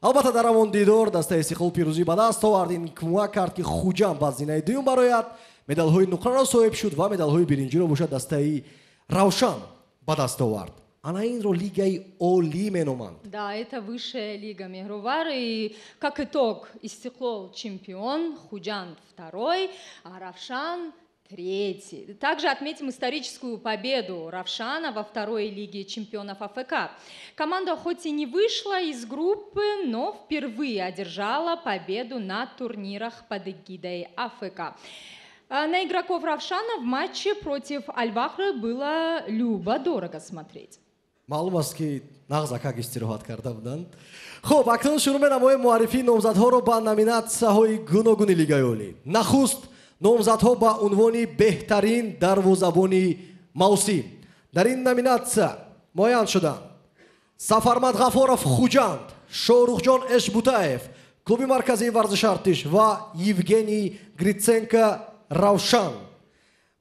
Албатта, дар ҳамон дидор дастаи Истиқлол пирӯзӣ ба даст овард. Ин кӯмак кард, ки Хуҷанд ба зинаи дуюм барояд, медалҳои нуқраро соҳиб шуд ва медалҳои биринҷиро бошад дастаи Равшан ба даст овард. Ана инро Лигаи Олӣ меноманд. Да, это высшая лига, Меҳрувар. И как итог, Истиқлол чемпион, Худжанд второй, а Равшан третий. Также отметим историческую победу Равшана во второй лиге чемпионов АФК. Команда хоть и не вышла из группы, но впервые одержала победу на турнирах под эгидой АФК. На игроков Равшана в матче против Аль-Вахры было любо-дорого смотреть. Маълум аст, ки нағз акак истироҳат карда буданд. Хуб, акнун шурӯъ менамоем муаррифии номзадҳоро ба номинатсияҳои гуногуни Лигаи Олӣ. Нахуст номзадҳо ба унвони беҳтарин дарвозабони мавсим. Дар ин номинатсия муайян шуданд Сафармад Ғафоров, Хуҷанд, Шоҳрухҷон Эшбутаев, клуби марказии варзиши Артиш, ва Евгений Гриценко, Равшан.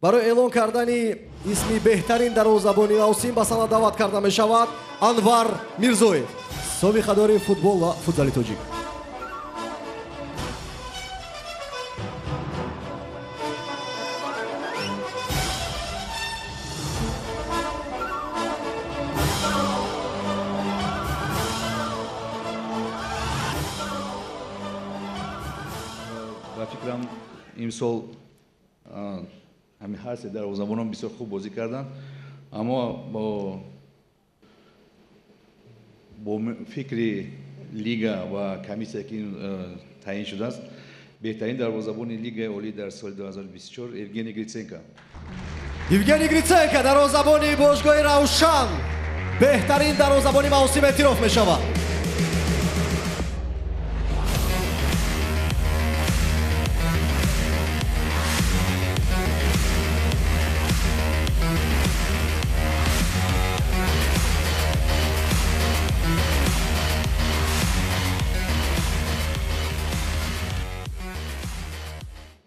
Барои эълон кардани исми беҳтарин дарвозабони мавсим ба саҳна даъват карда мешавад Анвар Мирзоев, собиқадори футбол ва футзали тоҷик. Ба фикрам, имсол ҳамин ҳар се дарвозабонон бисёр хуб бозӣ карданд, аммо бо фикри лига ва комиссия, ки таъин шудааст, беҳтарин дарвозабони Лигаи Олӣ дар соли 2024 Евгений Гриценко. Евгений Гриценко, дарвозабони бошгоҳи Равшан, беҳтарин дарвозабони мавсим эътироф мешавад.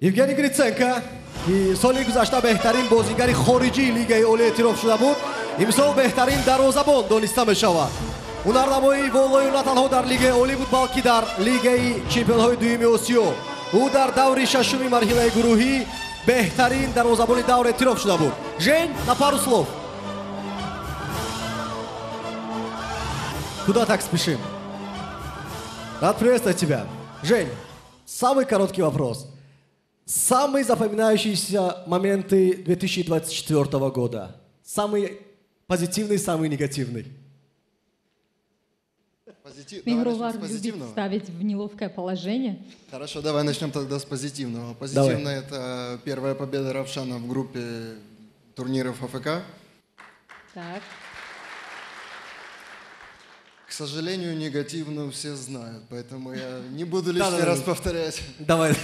Евгений Гриценко, ки соли гузашта беҳтарин бозигари хориҷии Лигаи Олӣ эътироф шуда буд, имсол беҳтарин дарвозабон дониста мешавад. Ҳунарнамоии волои ӯ на танҳо дар Лигаи Олӣ буд, балки дар Лигаи чемпионҳои дуюми Осиё. Ӯ дар даври шашуми марҳилаи гурӯҳӣ беҳтарин дарвозабони давр эътироф шуда буд. Жень, на пару слов. Куда так спешим? Рад приветствовать тебя. Жень, самый короткий вопрос. Самые запоминающиеся моменты 2024 года. Самый позитивный, самый негативный. Меҳровар любит ставить в неловкое положение. Хорошо, давай начнем тогда с позитивного. Позитивное — это первая победа Равшана в группе турниров АФК. Так. К сожалению, негативную все знают, поэтому я не буду лишний раз повторять. Давай,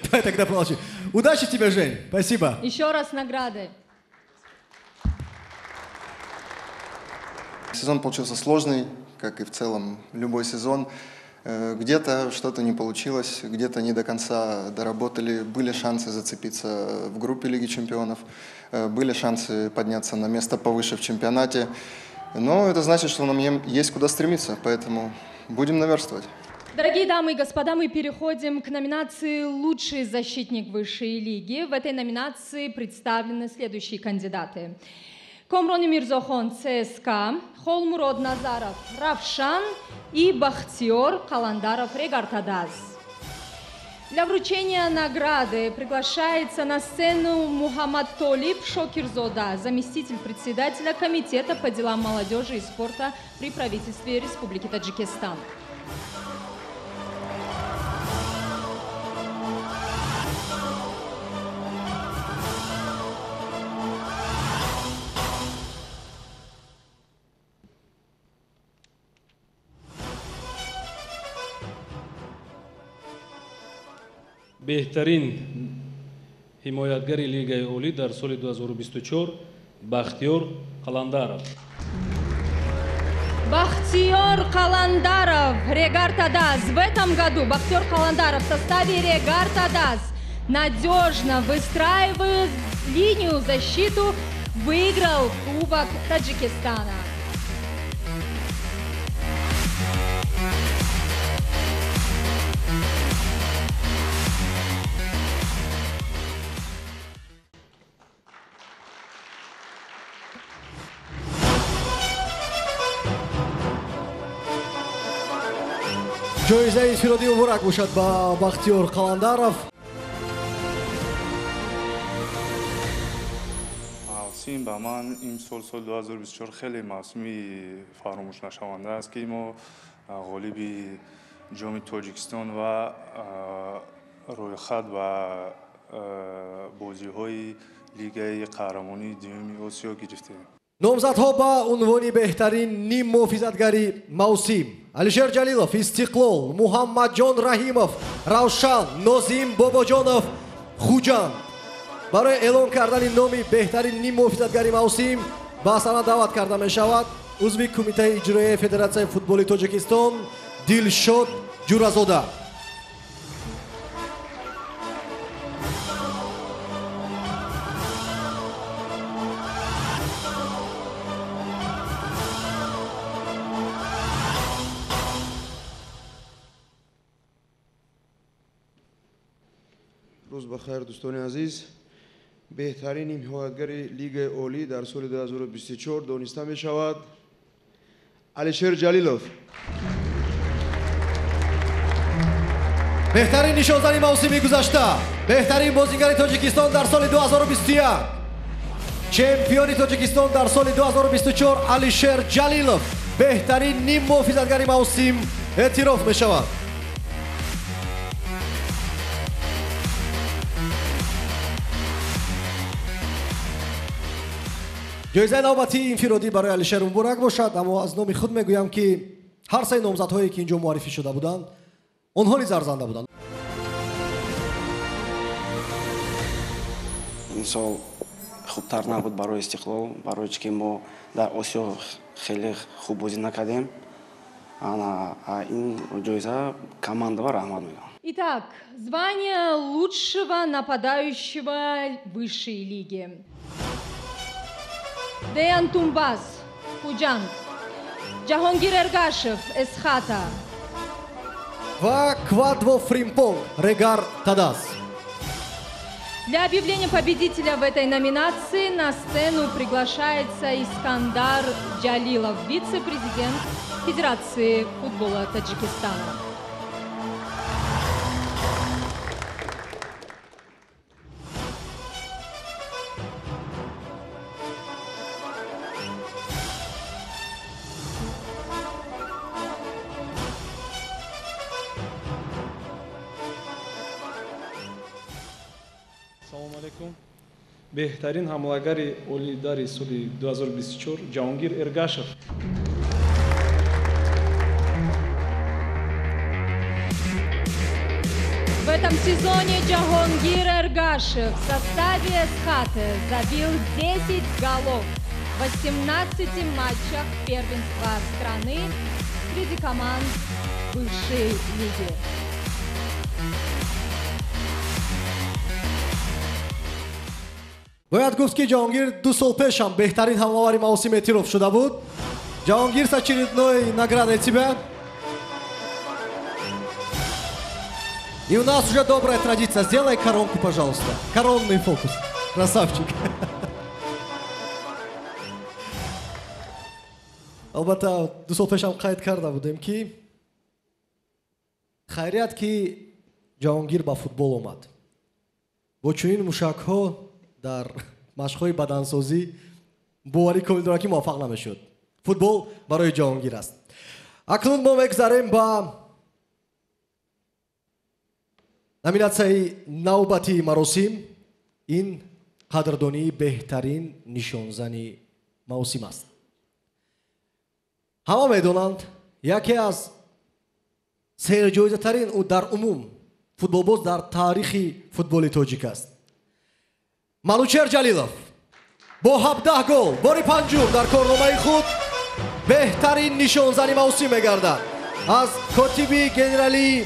давай тогда помолчи. Удачи тебе, Жень, спасибо. Еще раз награды. Сезон получился сложный, как и в целом любой сезон. Где-то что-то не получилось, где-то не до конца доработали. Были шансы зацепиться в группе Лиги чемпионов, были шансы подняться на место повыше в чемпионате. Но это значит, что нам есть куда стремиться, поэтому будем наверстывать. Дорогие дамы и господа, мы переходим к номинации «Лучший защитник высшей лиги». В этой номинации представлены следующие кандидаты. Комрони Мирзохон, ЦСКА, Холмурод Назаров, Равшан, и Бахтиёр Каландаров, Регар-ТадАЗ. Для вручения награды приглашается на сцену Мухаммад Толиб Шокирзода, заместитель председателя Комитета по делам молодежи и спорта при правительстве Республики Таджикистан. Беҳтарин ҳимоятгари Лигаи Олӣ дар соли 2024 Бахтиёр Қаландаров. Бахтиёр Қаландаров, Регар-ТадАЗ. В этом году Бахтиёр Қаландаров в составе Регар-ТадАЗ надежно выстраивает линию защиту, выиграл Кубок Таджикистана. Ҷоизаи инфиродӣ муборак бошад ба Бахтиёр Қаландаров. мавсим ба ман имсол соли 2024 хеле мавсими фаромӯшнашаванда аст, ки мо ғолиби ҷоми Тоҷикистон ва рӯйхат ба бозиҳои Лигаи қаҳрамонии дуюми Осиё гирифтем. Номзадҳо ба унвони беҳтарин ниммуҳофизатгари мавсим: Алишер Ҷалилов, Истиқлол, Муҳаммадҷон Раҳимов, Равшан, Нозим Бобоҷонов, Хуҷанд. Барои эълон кардани номи беҳтарин ниммуҳофизатгари мавсим ба саҳна даъват карда мешавад узви Кумитаи иҷроияи Федератсияи футболи Тоҷикистон Дилшод Ҷуразода. Рӯз ба хайр, дӯстони азиз. Беҳтарин ҳимоятгари Лигаи Олӣ дар соли 2024 дониста мешавад Алишер Ҷалилов. Беҳтарин нишонзани мавсими гузашта, беҳтарин бозигари Тоҷикистон дар соли 2021, чемпиони Тоҷикистон дар соли 2024 Алишер Ҷалилов беҳтарин ниммуҳофизатгари мавсим эътироф мешавад. Ҷоизаи навбатии инфиродӣ барои Алишер муборак бошад, аммо аз номи худ мегӯям, ки ҳар се номзадҳое, ки инҷо муаррифӣ шуда буданд, онҳо низ арзанда буданд. Ин сол хубтар набуд барои Истиқлол, барои чӣ ки мо дар Осиё хеле хуб бозӣ накардем. Ин ҷоиза командаба раҳмат мегӯям. Итак, звание лучшего нападающего высшей лиги. Деян Тумбаз, Худжанд, Джахонгир Эргашев, Эсхата. Ва Квадво Фримпонг, Регар Тадаз. Для объявления победителя в этой номинации на сцену приглашается Искандар Джалилов, вице-президент Федерации футбола Таджикистана. Салом алейкум. Беҳтарин ҳамлагари олидари соли 2024 Ҷаҳонгир Эргашев. В этом сезоне Джахонгир Эргашев в составе Эсхаты забил 10 голов в 18 матчах первенства страны среди команд высшей лиги. Бояд гуфт, ки Ҷаҳонгир 2 сол пеш ҳам беҳтарин ҳамлавари мавсим эътироф шуда буд. Ҷаҳонгир, с очередной наградой тебя. И у нас уже добрая традиция. Сделай коронку, пожалуйста. Коронный фокус. Красавчик. Албатта, 2 сол пеш ҳам қайд карда будем, ки хайрият, ки Ҷаҳонгир ба футбол омад. Бо чунин мушакҳо дар машқҳои бадансозӣ боварӣ комил дорам, ки муваффақ намешуд. Футбол барои Ҷаҳонгир аст. Акнун мо мегузарем ба номинатсияи навбатии маросим. Ин қадрдонии беҳтарин нишонзани мавсим аст. Ҳама медонанд, яке аз серҷоизатарин дар умум футболбоз дар таърихи футболи тоҷик аст. Манучер Ҷалилов бо 17 гол бори панҷум дар корномаи худ беҳтарин нишонзани мавсим мегардад. Аз котиби генералии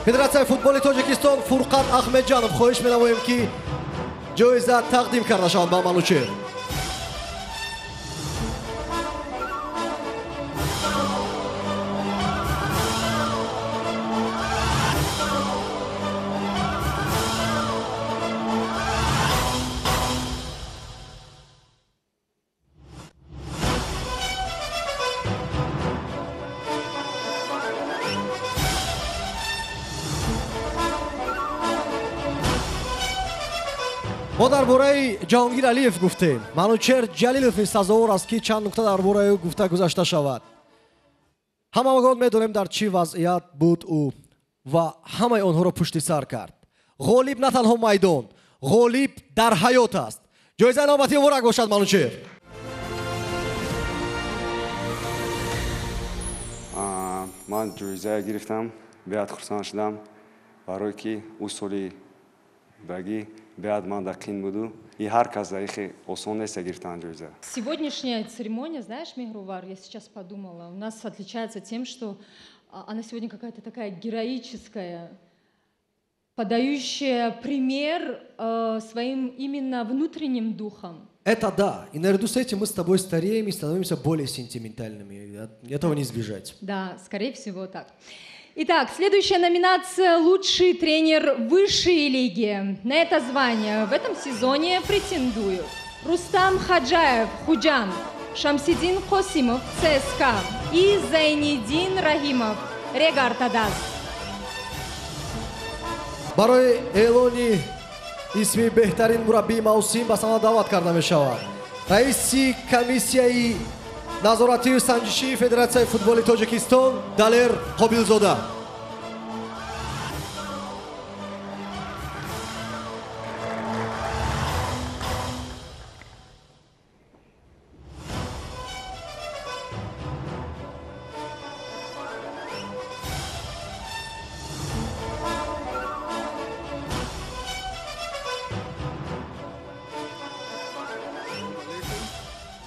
Федератсияи футболи Тоҷикистон Фурқат Аҳмедҷанов хоҳиш менамоем, ки ҷоиза тақдим карда шавад ба Манучер. Мо дар бораи Ҷаҳонгир Алиев гуфтем. Манучер Ҷалилов низ сазовор аст, ки чанд нукта дар бораи ӯ гуфта гузашта шавад. Ҳамагон медонем, дар чӣ вазъият буд ӯ ва ҳамаи онҳоро пушти сар кард. Ғолиб на танҳо майдон, ғолиб дар ҳаёт аст. Ҷоизаи навбатӣ муборак бошад, Манучер. Ман ҷоизае гирифтам, беҳад хурсанд шудам, барое ки ӯ соли багӣ беҳад ман дар қин буду и ҳар кас дар ихе осон нест гирифтан ҷоиза. Сегодняшняя церемония, знаешь, Мехрувар, я сейчас подумала, у нас отличается тем, что она сегодня какая-то такая героическая, подающая пример своим именно внутренним духом. Это да. И наряду с этим мы с тобой стареем и становимся более сентиментальными. Этого не избежать. Да, скорее всего так. Итак, следующая номинация «Лучший тренер высшей лиги». На это звание в этом сезоне претендуют Рустам Хаджаев, Худжанд, Шамсидин Косимов, ЦСКА и Зайнидин Рахимов, Регар Тадаз. Барои эълони исми беҳтарин мураббии мавсим ба саҳна даъват карда мешавад раиси комиссияи назоратию санҷишии Федератсияи футболи Тоҷикистон Далер Қобилзода.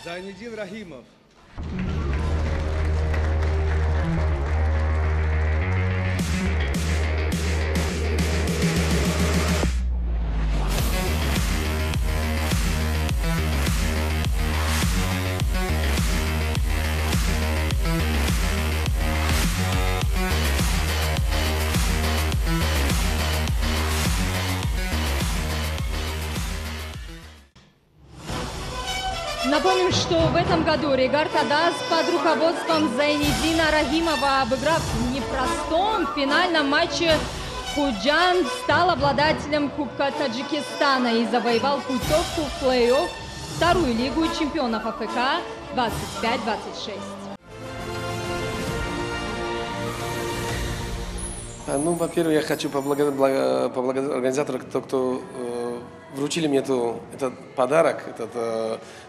Зайнидин Рахимов. Напомним, что в этом году Регар Тадаз под руководством Зайнидина Рахимова, обыграв в непростом финальном матче Худжанд, стал обладателем Кубка Таджикистана и завоевал путевку в плей-офф вторую лигу чемпионов АФК 25-26. Ну, во-первых, я хочу поблагодарить организаторов, кто вручили мне этот подарок,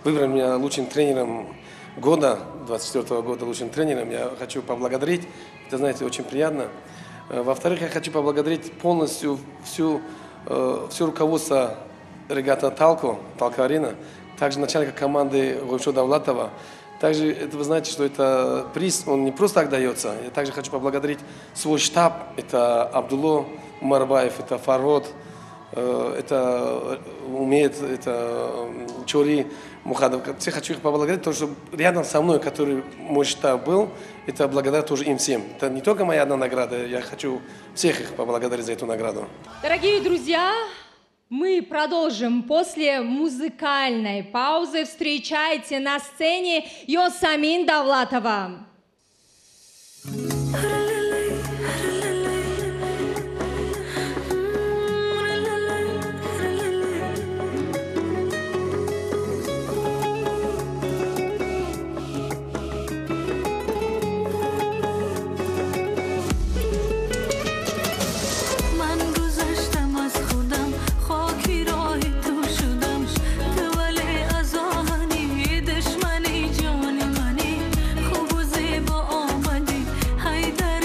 выбрали меня лучшим тренером года, 24 года лучшим тренером. Я хочу поблагодарить, это, знаете, очень приятно. Во-вторых, я хочу поблагодарить полностью всю руководство Регата Талко, Талко Арена, также начальника команды Гойшо Давлатова. Также это, вы знаете, что это приз, он не просто так дается. Я также хочу поблагодарить свой штаб, это Абдулло Умарбаев, это Фарод, это Умед, это Чори Мухадов. Всех хочу их поблагодарить, потому что рядом со мной, который мой штаб был, это благодаря тоже им всем. Это не только моя одна награда, я хочу всех их поблагодарить за эту награду. Дорогие друзья, мы продолжим после музыкальной паузы. Встречайте на сцене Ёсамин Давлатова. Дар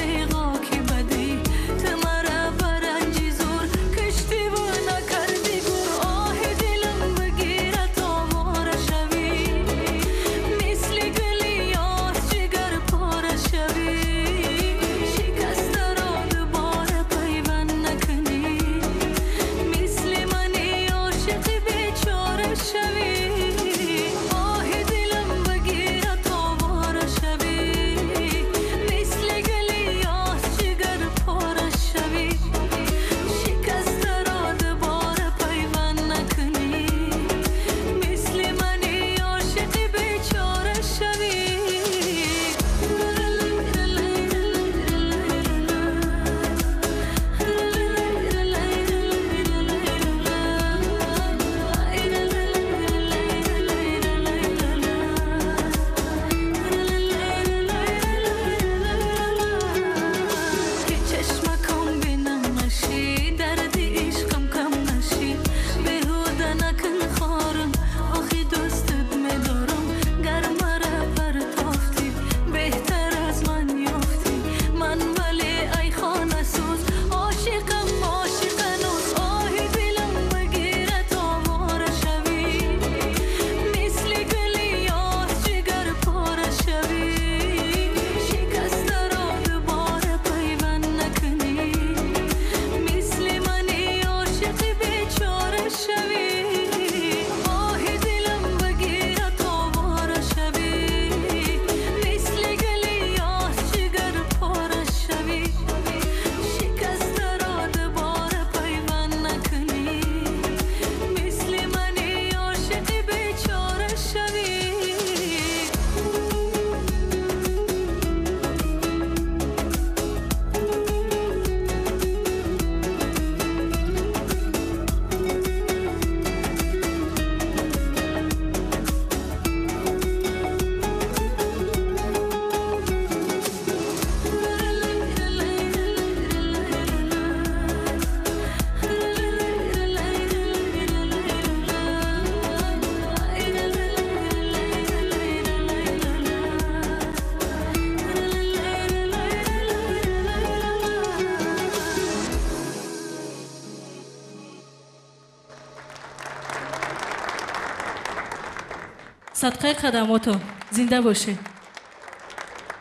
Садқаи қадамотон зинда бошед.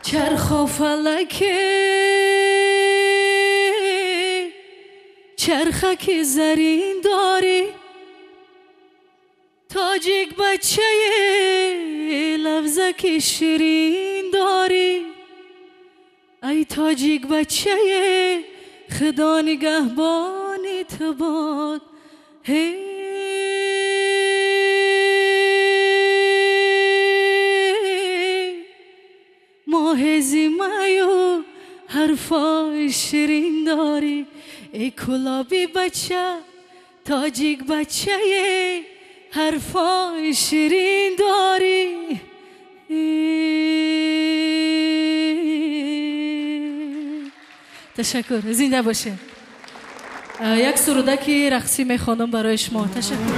Чарху фалаке чархаки зарин дорӣ, тоҷик бачае лафзаки ширин дорӣ. Ай тоҷик бачае худо нигаҳбони ту бод. Моҳи зимаю ҳарфои ширин дорӣ. Эй кулоби бача тоҷик бачае ҳарфои ширин дорӣ. Ташаккур, зинда бошед. Як сурудаки рақсӣ мехонам барои шумо. Ташаккур.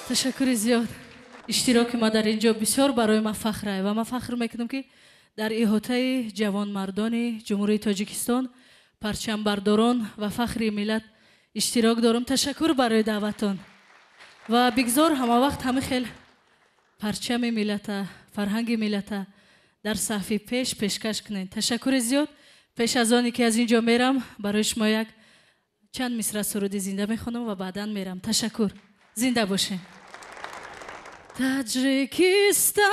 Ташаккури зиёд. Иштироки ма дар ин ҷо бисёр барои ман фахр ва ман фахр мекунам, ки дар иҳотаи ҷавонмардони Ҷумҳурии Тоҷикистон, парчамбардорон ва фахри миллат иштирок дорам. Ташаккур барои даъватон ва бигзор ҳама вақт ҳама хел парчами миллата, фарҳанги миллата дар сафи пеш пешкаш кунед. Ташаккури зиёд. Пеш аз оне ки аз ин ҷо мерам, барои шумо як чанд мисра суруди зинда мехонам ва баъдан мерам. Ташаккур. Зинда бошед. Таджикистан,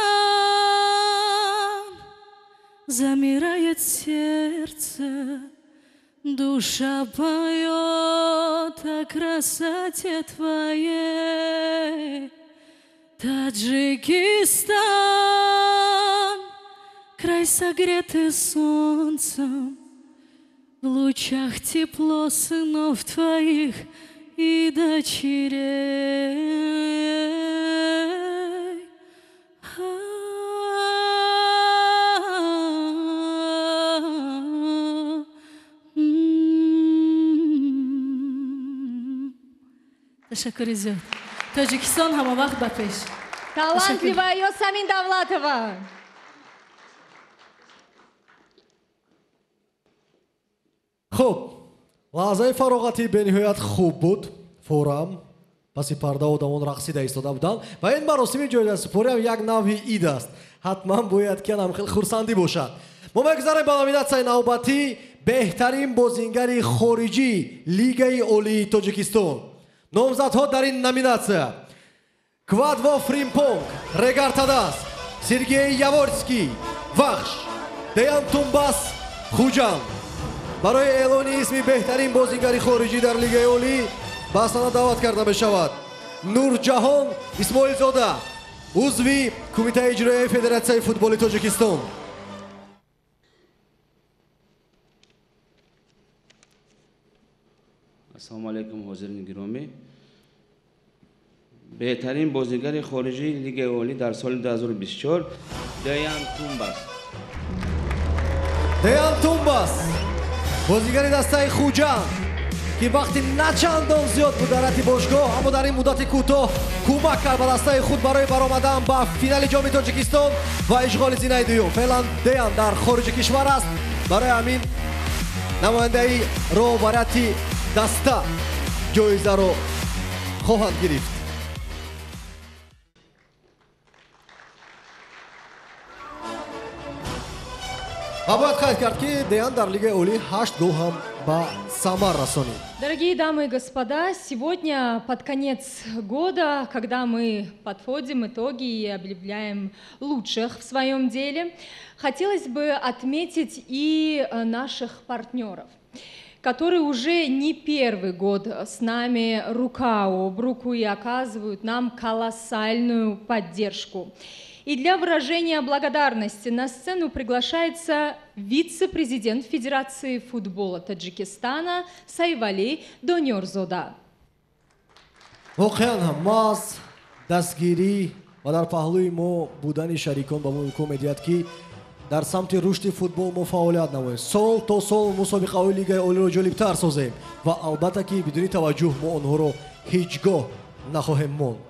замирает сердце, душа поет о красоте твоей. Таджикистан, край согретый солнцем, в лучах тепло сынов твоих и дочерей. Ташаккури зиёд. Тоҷикистон ҳама вақт ба пеш. Талантливая Ёсамин Давлатова. Хуб, лаҳзаи фароғатӣ бениҳоят хуб буд. Форам Паси парда одамон рақсида истода буданд ва ин маросими ҷоизасупорӣ ҳам як навъи ид аст. Ҳатман бояд ки ҳам хеле хурсандӣ бошад. Мо мегузарем ба номинатсияи навбатӣ: беҳтарин бозингари хориҷӣ Лигаи Олии Тоҷикистон. Номзадҳо дар ин номинатсия: Квадво Фримпонг, Регар-ТадАЗ, Сергей Яворский, Вахш, Деян Тумбас, Хуҷанд. Барои эълони исми беҳтарин бозингари хориҷӣ дар Лигаи Олӣ ба саҳна даъват карда мешавад Нурҷаҳон Исмоилзода, узви Кумитаи иҷроияи Федератсияи футболи Тоҷикистон. Ассалому алайкум, ҳозирини гиромӣ. Беҳтарин бозигари хориҷии Лигаи Олӣ дар соли 2024 Деян Тумбас. Деян Тумбас, бозигари дастаи Хуҷанд, ки вақти начандон зиёд буд дар ҳайати бошгоҳ, аммо дар ин муддати кӯтоҳ кӯмак кард ба дастаи худ барои баромадан ба финали ҷоми Тоҷикистон ва ишғоли зинаи дуюм. Феълан Деян дар хориҷи кишвар аст, барои ҳамин намояндаи роҳбарияти даста ҷоизаро хоҳанд гирифт. Ва бояд қайд кард, ки Деян дар Лигаи Олӣ 8 гол ҳам ба самар расонид. Дорогие дамы и господа, сегодня под конец года, когда мы подводим итоги и объявляем лучших в своем деле, хотелось бы отметить и наших партнеров, которые уже не первый год с нами рука об руку и оказывают нам колоссальную поддержку. И для выражения благодарности на сцену приглашается вице-президент Федерации футбола Таджикистана Сайвали Донёрзода. Воқеан ҳам маҳз дастгирӣ ва дар паҳлӯи мо будани шарикон ба мо имкон медиҳад, ки дар самти рушди футбол мо фаъолият намоем, сол то сол мусобиқаҳои Лигаи Олиро ҷолибтар созем ва албатта ки бидуни таваҷҷӯҳ мо онҳоро ҳеҷ гоҳ нахоҳем монд.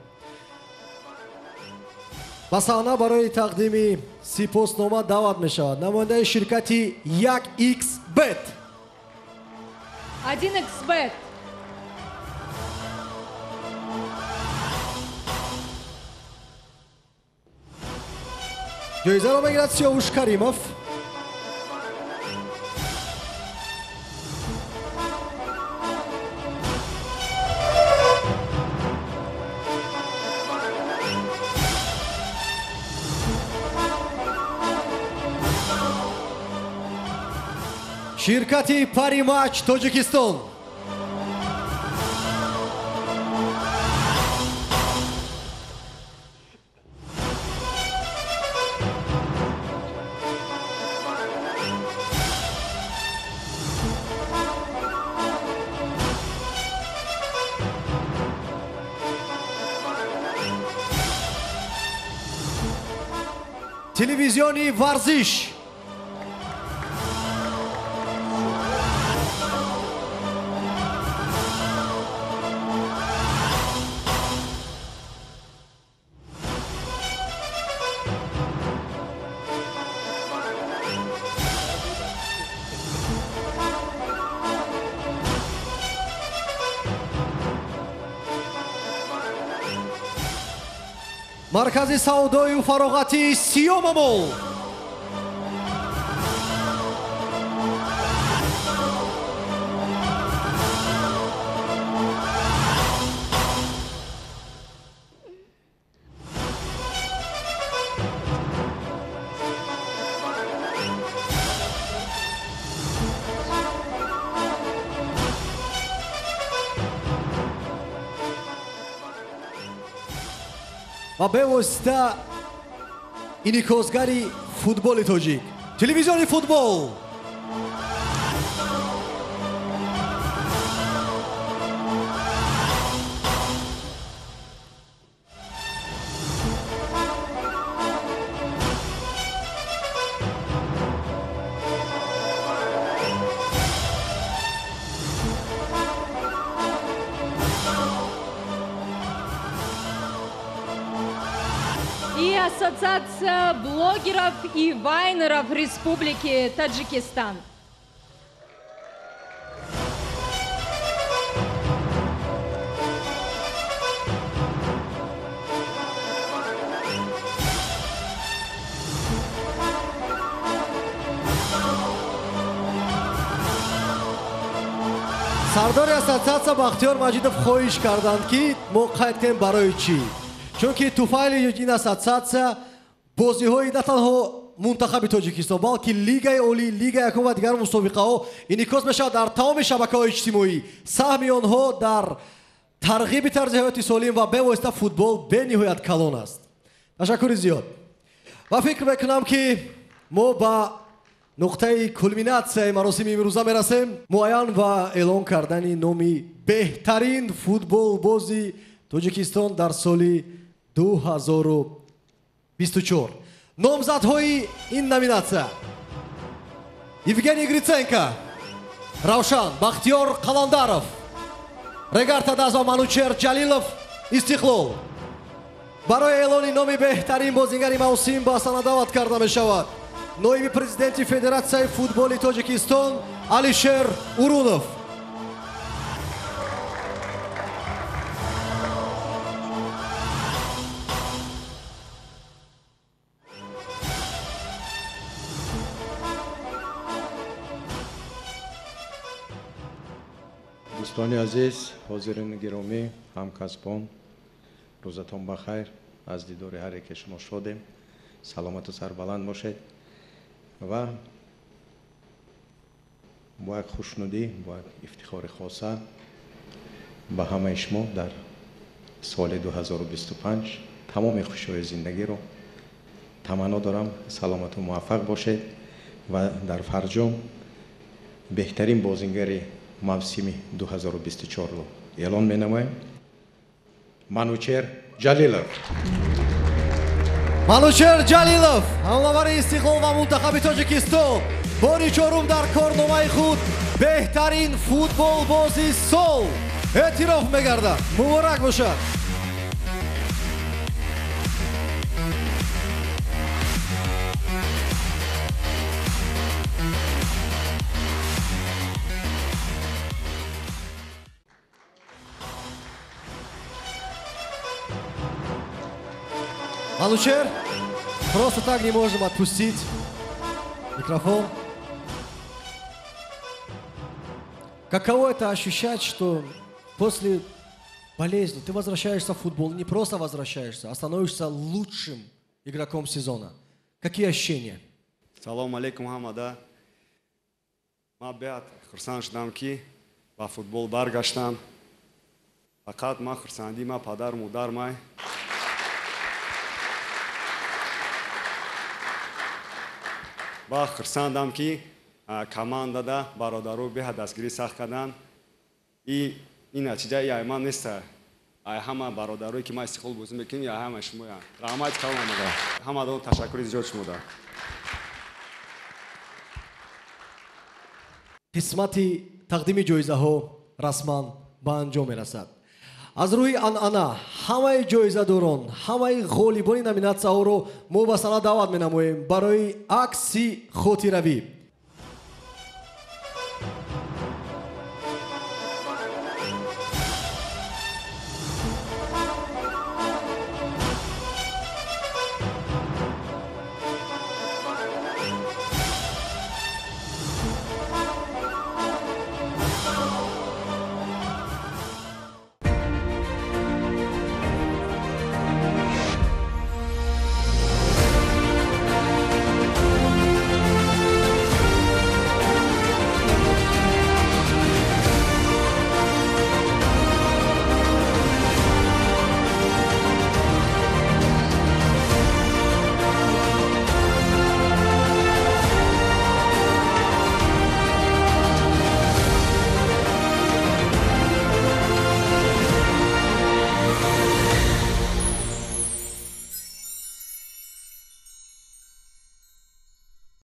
Ба саҳна барои тақдими сипоснома даъват мешавад намояндаи ширкати 1xBet. 1xBet. Ҷоизаро мегирад Сиёвуш Каримов. Ширкати Паримач Тоҷикистон. Телевизиони Варзиш. Маркази савдою фароғатии Сиёмамол. Ва бевосита инъикосгари футболи тоҷик, телевизиони футбол. Ассоциация блогеров и вайнеров Республики Таджикистан. Сардори ассотсиатсия Бахтиёр Маҷидов хоҳиш карданд, ки мо қайд кунем барои чӣ. Чунки туфайли ин ассотсиатсия бозиҳои на танҳо мунтахаби Тоҷикистон, балки Лигаи Олӣ, Лигаи якум ва дигар мусобиқаҳо инъикос мешавад дар тамоми шабакаҳои иҷтимоӣ. Саҳми онҳо дар тарғиби тарзи ҳаёти солим ва бевосита футбол бениҳоят калон аст. Ташаккури зиёд. Ва фикр мекунам, ки мо ба нуқтаи кулминатсияи маросими имрӯза мерасем. Муайян ва эълон кардани номи беҳтарин футболбози Тоҷикистон дар соли 2024. Номзадҳои ин номинатсия: Евгений Гриценко, Равшан, Бахтиёр Қаландаров, Регар Тадаз ва Манучер Ҷалилов, Истиқлол. Барои эълони номи беҳтарин бозингари мавсим ба саҳна даъват карда мешавад ноиби президенти Федератсияи футболи Тоҷикистон Алишер Урунов. Дӯстони азиз, ҳозирини гиромӣ, ҳамкасбон, рӯзатон бахайр. Аз дидори ҳар яке шумо шодем. Саломату сарбаланд бошед ва бо як хушнудӣ, бо як ифтихори хоса ба ҳамаи шумо дар соли 2025 тамоми хушиҳои зиндагиро таманно дорам. Саломату муваффақ бошед ва дар фарҷом беҳтарин бозингари мавсими 2024-ро эълон менамоем. Манучер Ҷалилов. Манучер Ҷалилов, ҳамлавари Истиқлол ва мунтахаби Тоҷикистон, бори чорум дар корномаи худ беҳтарин футболбози сол эътироф мегардад. Муборак бошад. Манучер, просто так не можем отпустить микрофон. Каково это ощущать, что после болезни ты возвращаешься в футбол, не просто возвращаешься, а становишься лучшим игроком сезона? Какие ощущения? Салом алейкум, ҳамада. Ма беҳад хурсанд шудам, ки ба футбол баргаштам. Фақат ма хурсандӣ ма падар модар май. Ва хурсандам, ки командада бародаро беҳад дастгирӣ сахт карданд. И ин натиҷа и ай ман неста, ай ҳама бародарое, ки ма Истиқлол бозӣ мекунем, ай ҳама шумоя. Раҳмати калон омада. Ҳамадон ташаккури зиёд шумода. Қисмати тақдими ҷоизаҳо расман ба анҷом мерасад. Аз рӯи анъана ҳамаи ҷоизадорон, ҳамаи ғолибони номинатсияҳоро мо ба саҳна даъват менамоем барои акси хотиравӣ.